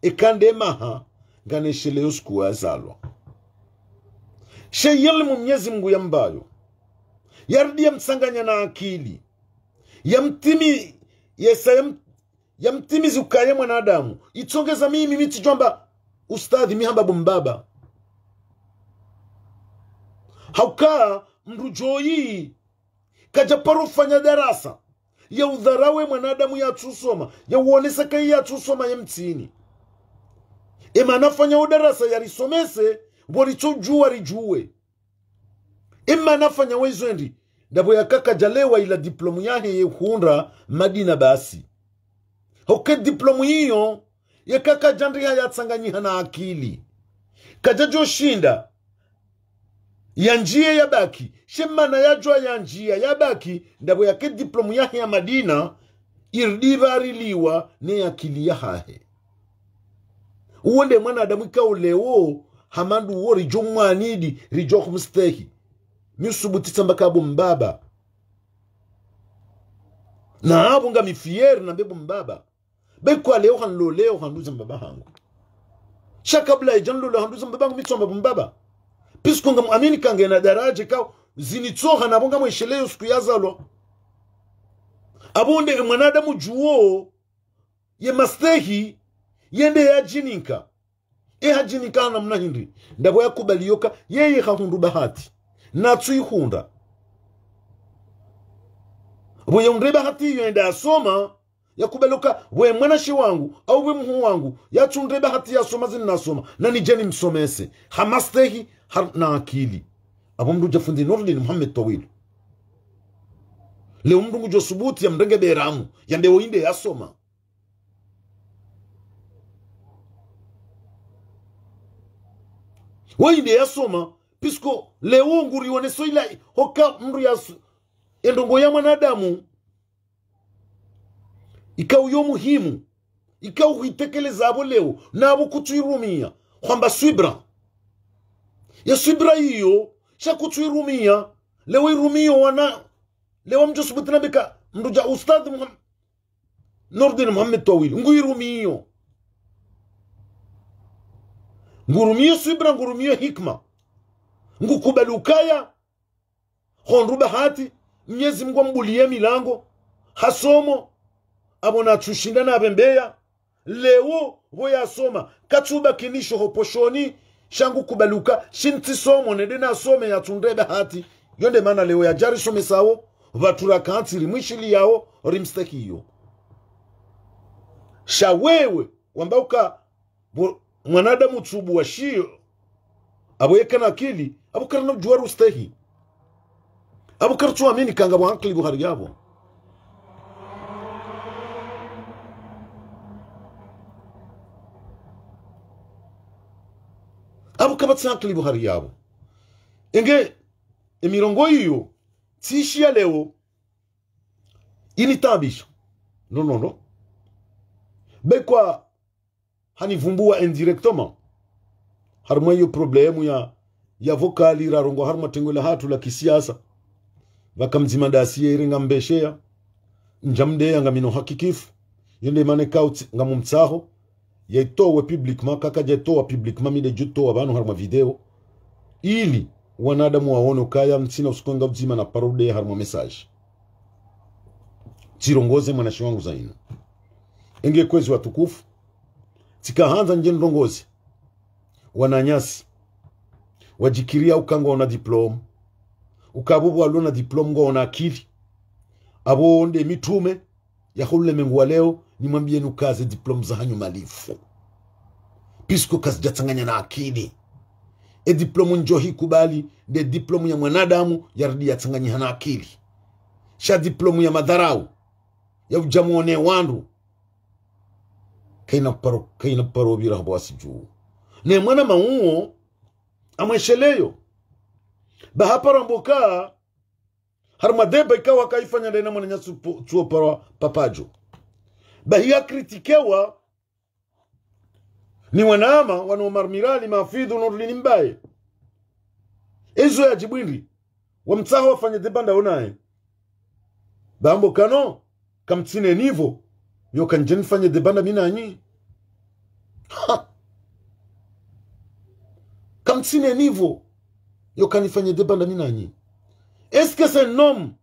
Eka nde maha, nganesheleyo siku yazalwa. She yelimu Mnyezi Mngu yambayo. Yaridi yamtsanganya na akili. Yamtimi-, yesa yam-, yamtimizi ukaya mwanadamu. Itsongeza mimi mitsidjwamba ustadhi mi hamba bo mbaba. Hauka mdru djoyi kadjaparo fanya darasa ya udharau e mwanadamu yatsusoma, ya uonesa ka yatsusoma ye mtsini. Ema nafanya o darasa yarisomese, pvo ritsodjuwa ridjuwe. Ema nafanya wezo endi, ndapvo yaka kadjalewa ila diplôme yahe ye hundra Madina basi. Hoke diplôme iyo, yeka kadjandiha yatsanganyiha na akili. Kadjadjoshinda yandjiye ya bac, she mana yadjuwa yandjiya ya bac, ndapvo yake diplôme yahe ya Madina, iridi pvariliwa ne akili yahahe. Uwo nde mwanadamu ikao leo, hama nduwo ridjo mwanidi, ridjo humstehi. Mi usubutisa mba ka bo mbaba. Na apvo ngami fier nambe bo mbaba. Be kwa leo hanloleo handru za mbaba hangu. Sha kabla idja nloleo handru za mbaba hangu mitsuamba bo mbaba. Puisque ngamuamini ka ngena daraja ikao zinitsoha na pvo ngamwesheleyo siku yazalwa. Apvo nde mwanadamu djuwo ye mastehi, yende yadjinika. E hadjinika ha namna hindri, ndapvo yakubali yoka, yeye hahundru bahati. Natsu ihundra. Pvo ya undreba hati iyo ende yasoma, yakubali uka, we mwanashe wangu, au we muhu wangu, yatsu ndreba hati yasoma zinu nasoma, na nidje nimsomese. Ha mastehi, ha, na akili. Apvo mndru dja fundi Nurdin Mohamed Tawil. Leo mndru ngudjo subuti yamrenge beramu, yambe wo inde yasoma. Wo inde yasoma, puisque leo ngurioneso ila, hoka mndru yasu-, e ndrongo ya mwanadamu, ikao yo muhimu, ikao huitekeleza apvo leo, na apvo kutsuirumia, hwamba swibra. Ya swibra iyo, sha kutsuirumia, leo irumio wana, leo mdjo subuti nambe ka, mndru dja Ustadh Muham-, Nurdin Mohamed Tawil, nguirumio. Ngurumio swibra, ngurumio hikma. Ngukubali ukaya, hondru bahati, Mnyezi Mungu ambuliye milango, hasomo, apvo natsushinda na pvembeya, leo, pvo yasoma, katsubakinisho ho poshoni, sha ngukubali uka, shintsi somo, nende nasome yatsu ndreba hati, yo nde mana leo yadja risomesao, pvatsu rakantsi rimwishiliyao, rimstehiyo. Sha wewe, wamba uka, pvo, mwanadamu tsubu wa shiyo, apvo yeka na akili, apvo karina udjuwa rustehi. Apvo karitsuamini ka ngapvo ankili pvo hari yapvo. Apvo kapvatsi ankili pvo hari yapvo. Enge, e mirongo iyo, tsi ishiya leo, initaabisha. Non, non, non. Be kwa hanivumbuwa indirectement. Harumwa iyo problème ya, ya vocal rarongoa harumwa tengwe lahatru la kisiasa. Pvaka mdzima ndasi ye irenga mbesheya. Ndjamdeya ngamina uhakikifu. Yo nde mana ikao tsi-, ngamumtsaho. Yaitowe publiquement, kaka djaitowa publiquement, mi nde djutowa pvanu harumwa video. Ili, wanadamu waone ukaya ntsina usiku nga udzima na paro udeya harumwa message. Tsirongoze mwanashe wangu zainu. Enge kwezi watukufu, tsika handza ndje ndrongoze wananyasi, wadjikiriya uka ngwaona diplôme, uka apvo pvo walona diplôme ngwaona akili, apvo nde mitrume ya ho ulemengu wa leo, nimwambiyeni uka ze diplôme zahanyu malifu. Puisque kazidjatsanganya na akili. E diplôme ndjo hikubali, nde diplôme ya mwanadamu, yaridi yatsanganyiha na akili. Sha diplôme ya madharau, ya udja mwone wandru, kaina paro, kaina paro pvira hapvo wasi dju. Ne mwana mauwo, amwesheleyo. Ba haparo amboka, harumwa débat ikao wakaifanya ndena mwananyasi tsu-, tsuo paro papadjo. Ba hiya kritikewa, ni wanama, wanu Omar Mirali, Mahafidhu, Nurdin Mbaye. Ezo yadjibu ndri, wamtsaho wafanye débat ndawo naye. Ba amboka no, kamtsina niveau, yo ka ndje nifanye débat ndami nanyi. Ha! Kamtsina niveau, yo ka nifanye débat ndami nanyi. Est-ce que c'est un homme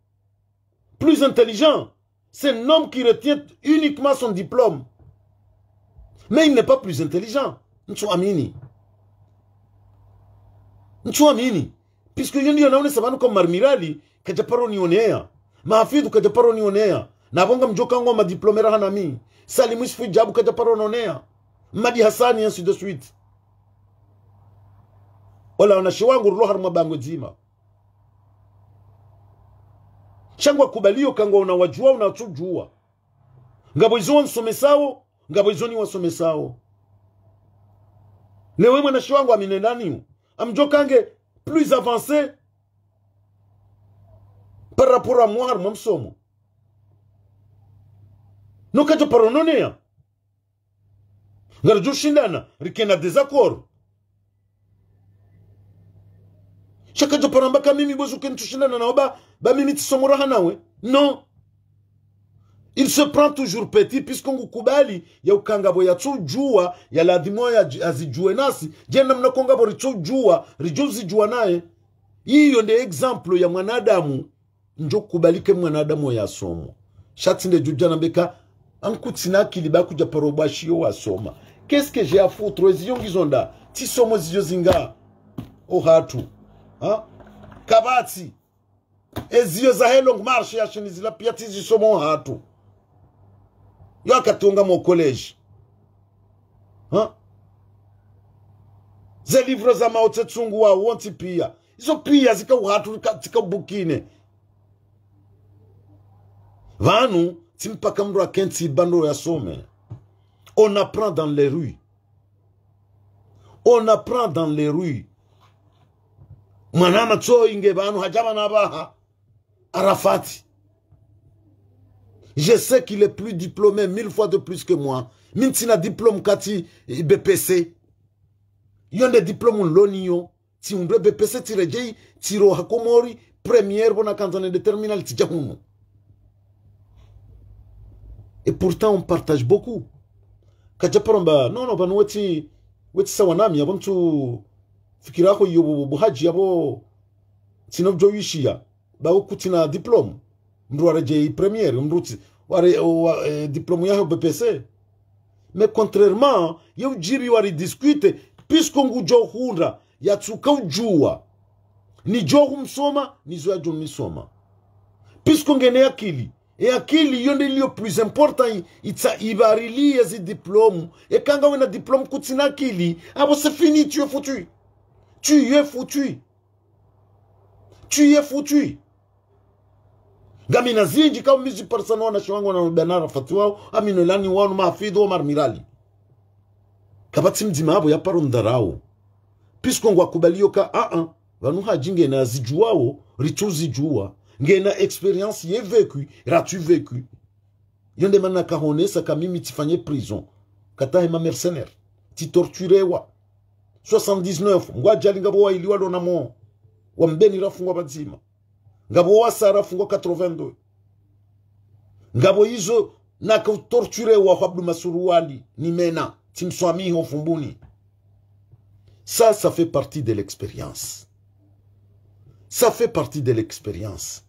plus intelligent ? C'est un homme qui retient uniquement son diplôme. Mais il n'est pas plus intelligent. Ntsuamini. Ntsuamini. Puisque yo ndiyo naonesa pvanu ka Omar Mirali, kadja paro nioneya. Mahafidhu kadja paro nioneya. Na pvo ngamdjoka ngwao madiplômé raha nami. Salim Issoufou Djabou kadja paro noneya. Mmadi Hassani, ainsi de suite. Ola wananyasi wangu rulo harumwa bangwe dzima. Sha ngwakubaliyo ka ngwaona wadjuwa, una watsudjuwa. Ngapvo izo wansomesao, ngapvo izo niwasomesao. Leo mwananyasi wangu amine ndaniyo, amdjoka nge plus avancé par rapport à moi harumwa msomo. No kadja paro noneya. Ngaridjo shindana, rikena désaccord. Sha kadja paro amba ka mimi bo zuke ntsushindana nawe ba, ba mimi tsisomo raha nawe. Non. Il se prend toujours petit, puisque ngukubali ya uka ngapvo yatsudjuwa, ya ladhimu ya, yazidjuwe nasi, djeli namna ko ngapvo ritsudjuwa, ridjo zidjuwa naye. Iyo nde exemple ya mwanadamu. Ndjo kubali ke mwanadamu yasomo. Sha tsi nde djudja nambe ka, anku tsina akili ba kudja paro bwa shiyo wasoma. Qu'est-ce que j'ai à foutre ? Eziyo ngizo nda, tsisomo ziyo zinga. Ohatru. Ha ? Kapvatsi. Eziyo zahe Longue Marche ya Chine zila pia tsi zisomo hatru. Yo akatunga mo collège. Ha? Ze livre za Mao Tse Tung wawo ntsi pia. Izo pia zika uhatru, zika, zika ubukine. Pvanu, tsi mpaka mndru akentsi ba ndo yasome. On apprend dans les rues. On apprend dans les rues. Mwana matso inge pvanu hadja pvanu apvaha. Arafati. Je sais qu'il est plus diplômé mille fois de plus que moi. Mi ntsina diplôme kati, eh, B P C. Yo nde diplôme nlo nayo. Tsihundre B P C, tsiredjeyi, tsiroha Komori, première, pvo nakandza nende terminale, tsidja hunu. Et pourtant, on partage beaucoup. Kadja paro amba, non, non, pvanu wetsi, wetsi sawa nami, apvo ntsu fikira ho iyo bu, bu, bu hadji, apvo tsina udjo wishiya. Ba wo kutsina diplôme. Mndru waredjeyi première, mndru tsi, ware, wa, eh, diplôme yaho B P C. Mais contrairement, ye udjiri wari discuter, puisque ngudjo hundra, yatsuka udjuwa. Nidjo humsoma, nizo yadjo nisoma. Puisque ngena akili. E akili yo nde iliyo plus important i, itsa ibarili ya zi diplôme. Eka ngawe na diplôme kutsina akili, apvo c'est fini, tu es foutu. Tu es foutu. Tu es foutu. Ngamina zindji ka umizi parisana wanashe wangu wana Bena Arafati wawo, Amine Lani wawo, Mahafidhu, Omar Mirali. Kapvatsi mdzima apvo ya paro ndharau. Puisque ngwakubaliyo ka, a, a, pvanu hadji ngena zidjuwawo, ritsu zidjuwa. Ngena expérience ye vécu, ratsu vécu. Yo nde mana kahonesa ka mimi tsifanye prison. Katahe ma mercenaires. Tsitorturewa. Soixante-dix-neuf, ngwadjali ngapvo wayili walona mo. Wa Mbeni rafungwa pvadzima. Ngapvo wasa rafungwa quatre-vingt-deux. Ngapvo izo nakatorturewa hwa Abdu Masuruwali, ni mena, tsimswamiho Fumbuni. Ça, ça fait partie de l'expérience. Ça fait partie de l'expérience.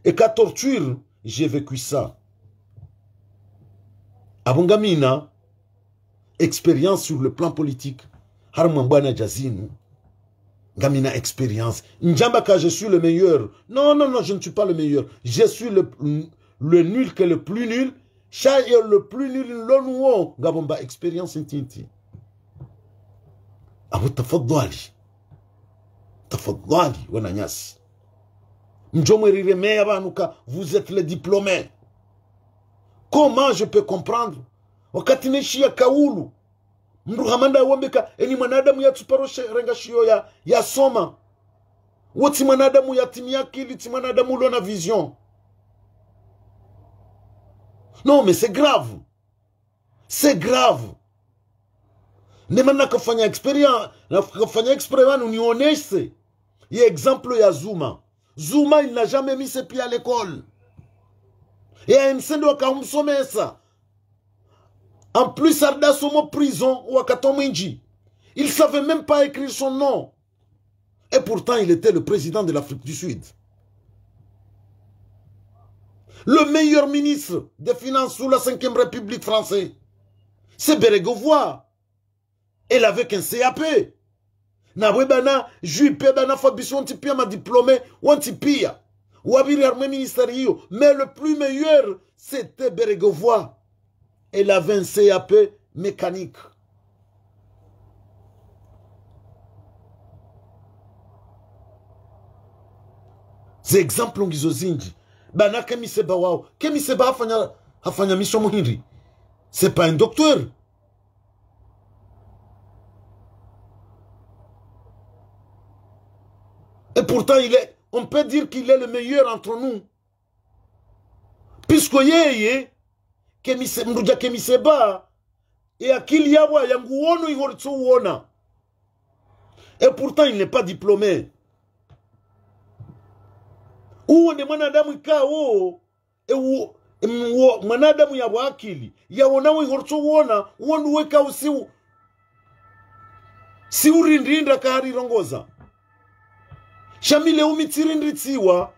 Eka torture, j'ai vécu ça. Apvo ngamina expérience sur le plan politique. Harimwa mbwana dja zinu. Ngamina expérience. Ndjamba ka je suis le meilleur. Non, non, non, je ne suis pas le meilleur. Je suis le, le nul qui est le plus nul. Sha ye le plus nul nlo nawo, ngapvo mba expérience ntiti. Apvo tafadhali. Tafadhali, wananyasi. Mdjo mweriremeya pvanu ka, vous êtes les diplômés. Comment je peux comprendre? Wakati neshiya kaulu. Mndru hama nda wambe ka, eni mwanadamu yatsuparo she, renga shiyo ya, yasoma. Wo tsi mwanadamu ya timiya akili, tsi mwanadamu ulo na vision. Non, mais c'est grave. C'est grave. Nde mana nakafanya expérience, nakafanya exprès pvanu nionese. Ye exemple ya Zuma. Zuma, il n'a jamais mis ses pieds à l'école. Ye A N C nde wakahumsomesa. En plus, harudi hasoma prison wakati mwindji. Il savait même pas écrire son nom. Et pourtant, il était le président de l'Afrique du Sud. Le meilleur ministre des Finances sous la Cinquième République française, c'est Bérégovoy. Elle avait qu'un C A P. Na bwe bana Juppé, bana Fabius, wontsi piya ma diplômés, wontsi piya. Wapviri harimwa e ministère iyo. Mais le plus meilleur, c'était Bérégovoy. Elle avait un C A P mécanique. Ze exemple ngizo zindji. Bana Kemi Seba wawo. Kemi Seba hafanya, hafanya misomo hindri? C'est pas un docteur. Et pourtant, il est, on peut dire qu'il est le meilleur entre nous. Puisque yeye, Kemi Se-, mndru dja Kemi Seba, e akili yapvo ya nguwono iho ritso uwona. Et pourtant, il n'est pas diplômé. Uwo nde mwanadamu ikao, e uwo, em, uwo, mwanadamu yapvo akili, yawona wo iho ritso uwona, uwo nduwe ikao si u-, si urindrindra ka harirongoza. Sha mi leo mi tsirindritsiwa,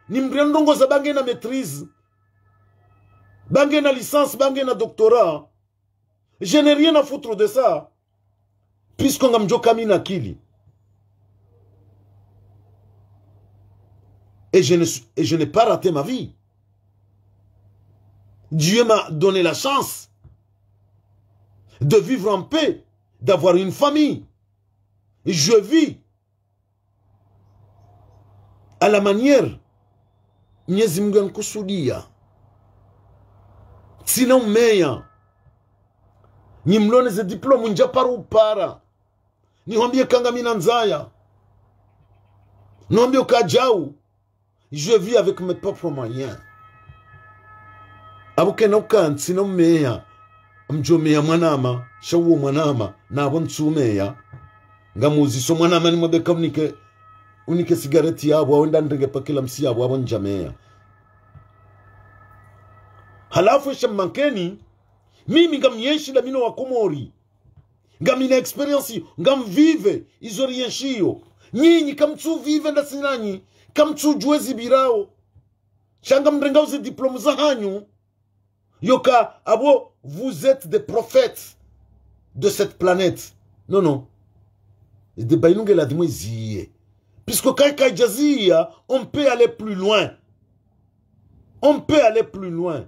ni mndru yanirongoza ba ngena maîtrise, ba ngena licence, ba ngena doctorat. Je n'ai rien à foutre de ça. Puisque ngamdjo ka mi na akili. Et je ne suis, et je n'ai pas raté ma vie. Dieu m'a donné la chance de vivre en paix, d'avoir une famille. Et je vis à la manière Mwenyezi Mungu yanikusudia. Tsina umeya. Nyi mlo ne ze diplôme ndja paro upara. Nihwambie ka ngamina ndzaya. Nihwambie uka djau. Je vis avec mes propres moyens. Apvo kena uka ntsina umeya, mdjo meya mwanama, sha uwo mwanama, na apvo ntsu umeya. Ngamuziso mwanama nimwambe ka unike, unike sigareti yapvo, awe nda nrenge pakila msi yapvo, apvo ndja meya. Halafu esha mmankeni, mimi ngamyenshi nda mi no Wakomori. Ngamina expérience iyo, ngamvive izo riyenshio. Nyinyi kamtsu vive ndasi nanyi, kamtsu djuwa zipvirao. Sha ngamrengao ze diplôme zahanyu. Yoka apvo, vous êtes des prophètes de cette planète. Non, non. Ze débat inu nge ladhimu iziye. Puisque kayika idjaziya, on peut aller plus loin. On peut aller plus loin.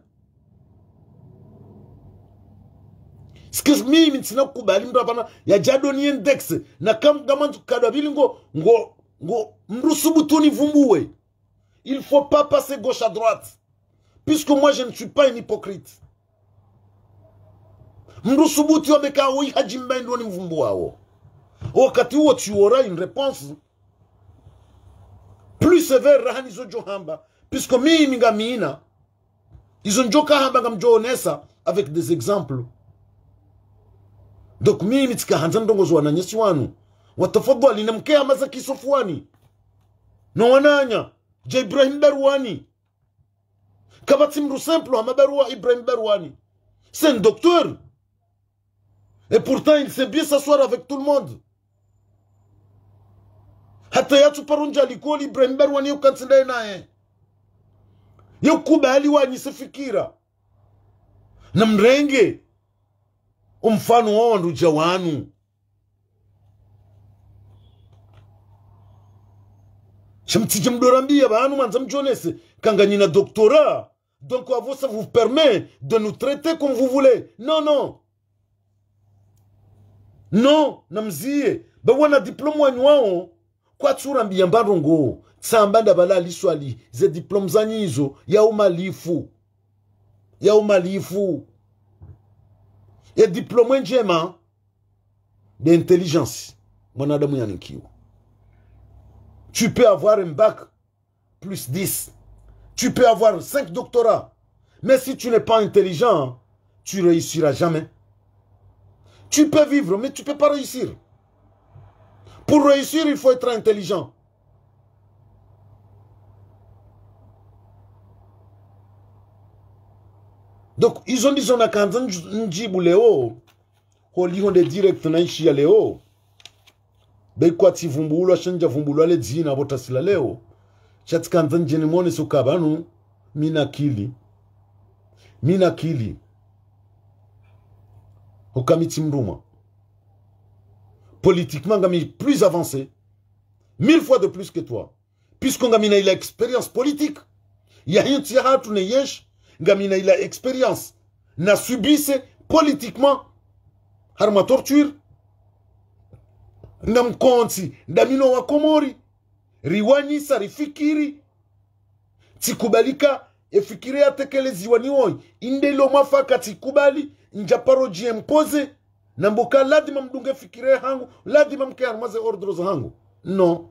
Excuse me, mi ntsina kubali mndru apvanu yadja doni index, na kam-, ngamwandzo kadwa pvili ngo, ngo, ngo, mndru subutu nivumbuwe. Il faut pas passer gauche à droite. Puisque moi, je ne suis pas un hypocrite. Mndru subutu yambe ka oyi hadjimba ndo nimvumbuwao. Wakati uwo tu auras une réponse plus sévère raha nizo ndjo hamba. Puisque mimi ngamina izo ndjo ka hamba ngamdjo onesa avec des exemples. Donc mimi tsika handza ndrongo zo wananyasi wanu. Watafadhwali na mke hama za kisofuani. No wananya, dja Ibrahim Barwani. Kapvatsi mndru simple hama Barwa, Ibrahim Barwani. C'est un docteur. Et pourtant, il sait bien s'asseoir avec tout le monde. Hata yatsu paro ndja likoli, Ibrahim Barwani yukantsi ndaye naye. Yukubali wanyise fikira. Na mrenge umfano wa wandru dja wanu. Sha mtsidje mdorambia pvanu mwandza mdjonese ka nganyina doctorat. Donc, apvo ça vous permet de nous traiter comme vous voulez. Non, non. Non, na mziye. Ba wana diplôme wanyu wao, kwatsu urambia mba ndrongo. Tsamba nda pvala liswali, ze diplôme zanyu izo, ya umalifu. Ya umalifu. Ye diplôme ndjema, de intelligence. Mwanadamu yanikiwa. Tu peux avoir un bac plus dix. Tu peux avoir cinq doctorats. Mais si tu n'es pas intelligent, tu réussiras jamais. Tu peux vivre, mais tu peux pas réussir. Pour réussir, il faut être intelligent. Donc, izo ndizo nakandza ndj-, ndjibu leo. Holiho nde direct na ishi ya leo. Be kwatsi vumbulwa, sha ndja vumbulwa le dzina pvo tasila leo. Sha tsikandza ndjeni mwonese uka pvanu, mina akili. Mina akili. Uka mi tsi mrumwa. Politiquement, ngami plus avancé. Mille fois de plus que toi. Puisque ngamina ila expérience politique. Ya hintsi ya hatru ne yenshi, ngamina ila expérience. Na subisse politiquement. Harumwa torture. Ngamkontsi, nda mi no Wakomori. Riwanyisa, rifikiri. Tsikubali ka, e fikira yatekeleziwa ni woyi. Inde ilo mwafaka tsikubali, ndja paro dji imposer. Nambe uka ladhima mdunge fikira yahangu, ladhima mke harumwa ze ordre zahangu. Non.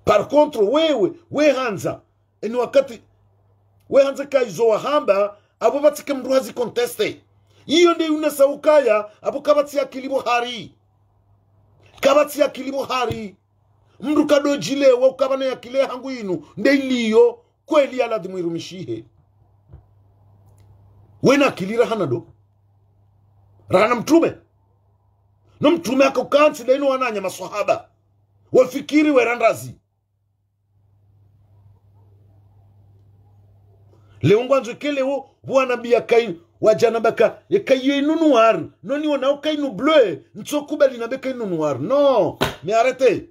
Par contre, wewe, we handza. Eni wakati, we handza ka izo wahamba, apvo pvatsike mndru hazi conteste. Iyo nde yunesa ukaya, apvo kapvatsi akili pvo hari. Kapvatsi akili pvo hari. Mndru kadodjilewa uka pvanu ye akili yahangu inu, nde iliyo, kweli ya ladhimu irumishihe. Wena akili rahana ndo. Rahana mtrume. No mtrume akokantsi nde inu wananya maswahaba. Wafikiri wera ndazi. Leo ngwandzo ke leo, pvo wanambia kayi, wadja namba ka, ye kayi yo inu noir, no niona uka inu bleu, ntsokubali nambe ka inu noir. Non, mais arrêtez.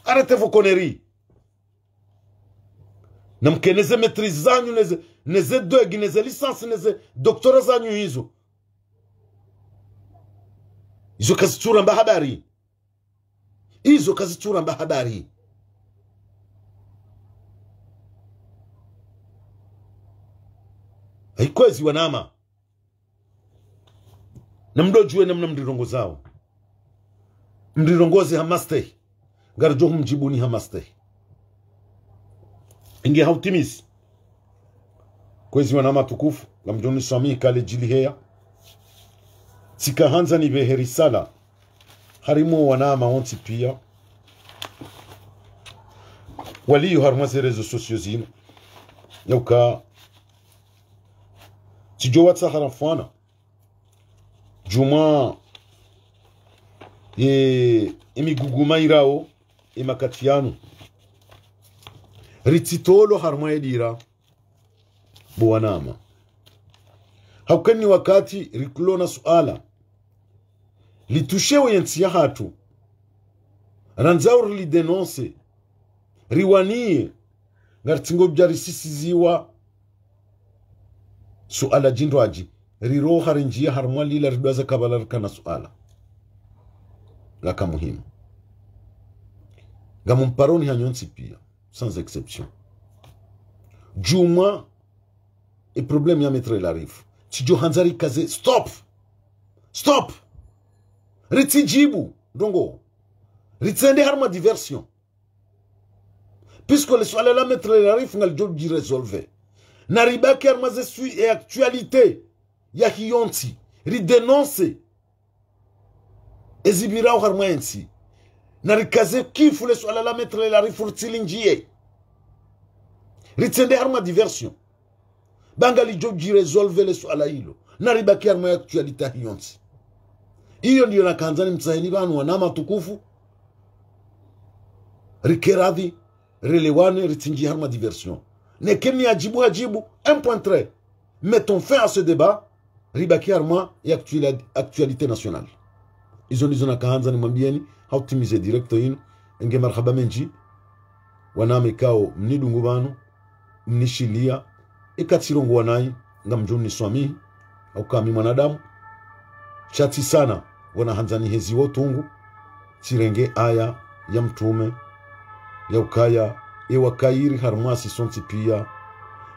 Arrêtez vos conneries. Na mkene ze maîtrise zanyu, neze, neze DEUG, neze licence, neze doctorat zanyu izo. Izo kazitsu ramba habari. Izo kazitsu ramba habari. Hayi kwezi wanama. Na mdodjuwe namna mrirongozao. Mrirongoze ha mastehi. Ngaridjo humdjibuni ha mastehi. Inge ha utimizi. Kwezi wanama watukufu, ngamdjo niswamihi kale djili heya. Tsika handza nipvehe risala. Harimwa wanama wontsi piya. Waliyo harimwa ze réseaux sociaux zinu. Yauka. Tsidjo watsaha ramfwana. Djumwa, e, emiguguma irao, emakati yanu. Ritsitolo harimwa edira, bo wanama. Hauka ni wakati rikulona suala. Litushewo yentsi yahatru. Randzao rilidénonce. Riwaniye. Ngaritsingo bidja risisiziwa. Suala djindrwadji. Riroha rindjiya harimwa lila ridwaza kabala rikana suala. Ngaka muhimu. Ngamumparoni hanyu ntsi piya. Sans exception. Djumwa. E problème ya Maître Larifou. Tsidjo handza rikaze. Stop. Stop. Ritsidjibu. Ndrongo. Ritsende harimwa diversion. Puisque le suala la Maître Larifou ngalidjo dji résolve. Na ribaki harimwa ze sui e actualité. Yahiyontsi. Ridénonce. Ezipvirao harimwa entsi. Na rikaze kifu le suala la Maître Larifou ritsilindjiye. Ritsende harimwa diversion. Ba ngalidjo dji résolve le suala ilo. Na ribaki harimwa actualité yahiyontsi. Iyo ndiyo nakandza nimtsaheni pvanu wanama watukufu. Rike radhi, relewane, ritsindji harimwa diversion. Neke ni adjibu adjibu, un point trait. Mettons fin à ce débat. Ribaki harimwa ya actuali-, actualité nationale. Izo ndizo nakandza nimwambiyeni, ha utimize direct yinu. Inge marahaba mendji. Wanama ikao mnidungu pvanu. Mnishiliya. Eka tsirongowa nayi, ngamdjo niswamihi. Hauka mi mwanadamu. Sha tsi sana, wana handzani hezi wo tungu. Tsirenge aya ya mtrume. Ya ukaya, e wakairi harimwa si sontsi piya.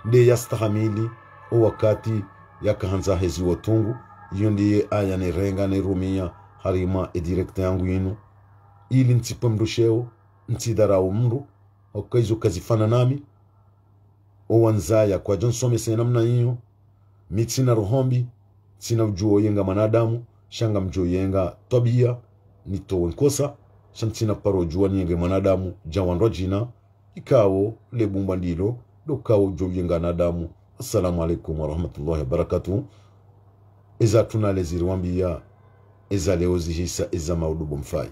Nde yastahamili, o wakati yakahandza hezi wo tungu. Iyo ndiye aya nirenga nirumiya harimwa e direct yangu yinu. Ili ntsipve mndru sheo, ntsidharau mndru. Hauka izo kazifana nami. Owandzaya kwadjo nsomesa namna iyo. Mi tsina roho mbi, tsina udjuwo yenga mwanadamu, sha ngamdjo yenga twabiya, nitowe nkosa, sha ntsina paro djuwa niyenge mwanadamu, dja wandrwadjina, ikao, le bumba ndilo, ndo kao djo yenga wanadamu. Assalamu alaikum warahmatullahi wabarakatuh. Eza tuna lezi riwambiya, eza leo zihisa, eza maudu bo mfayi.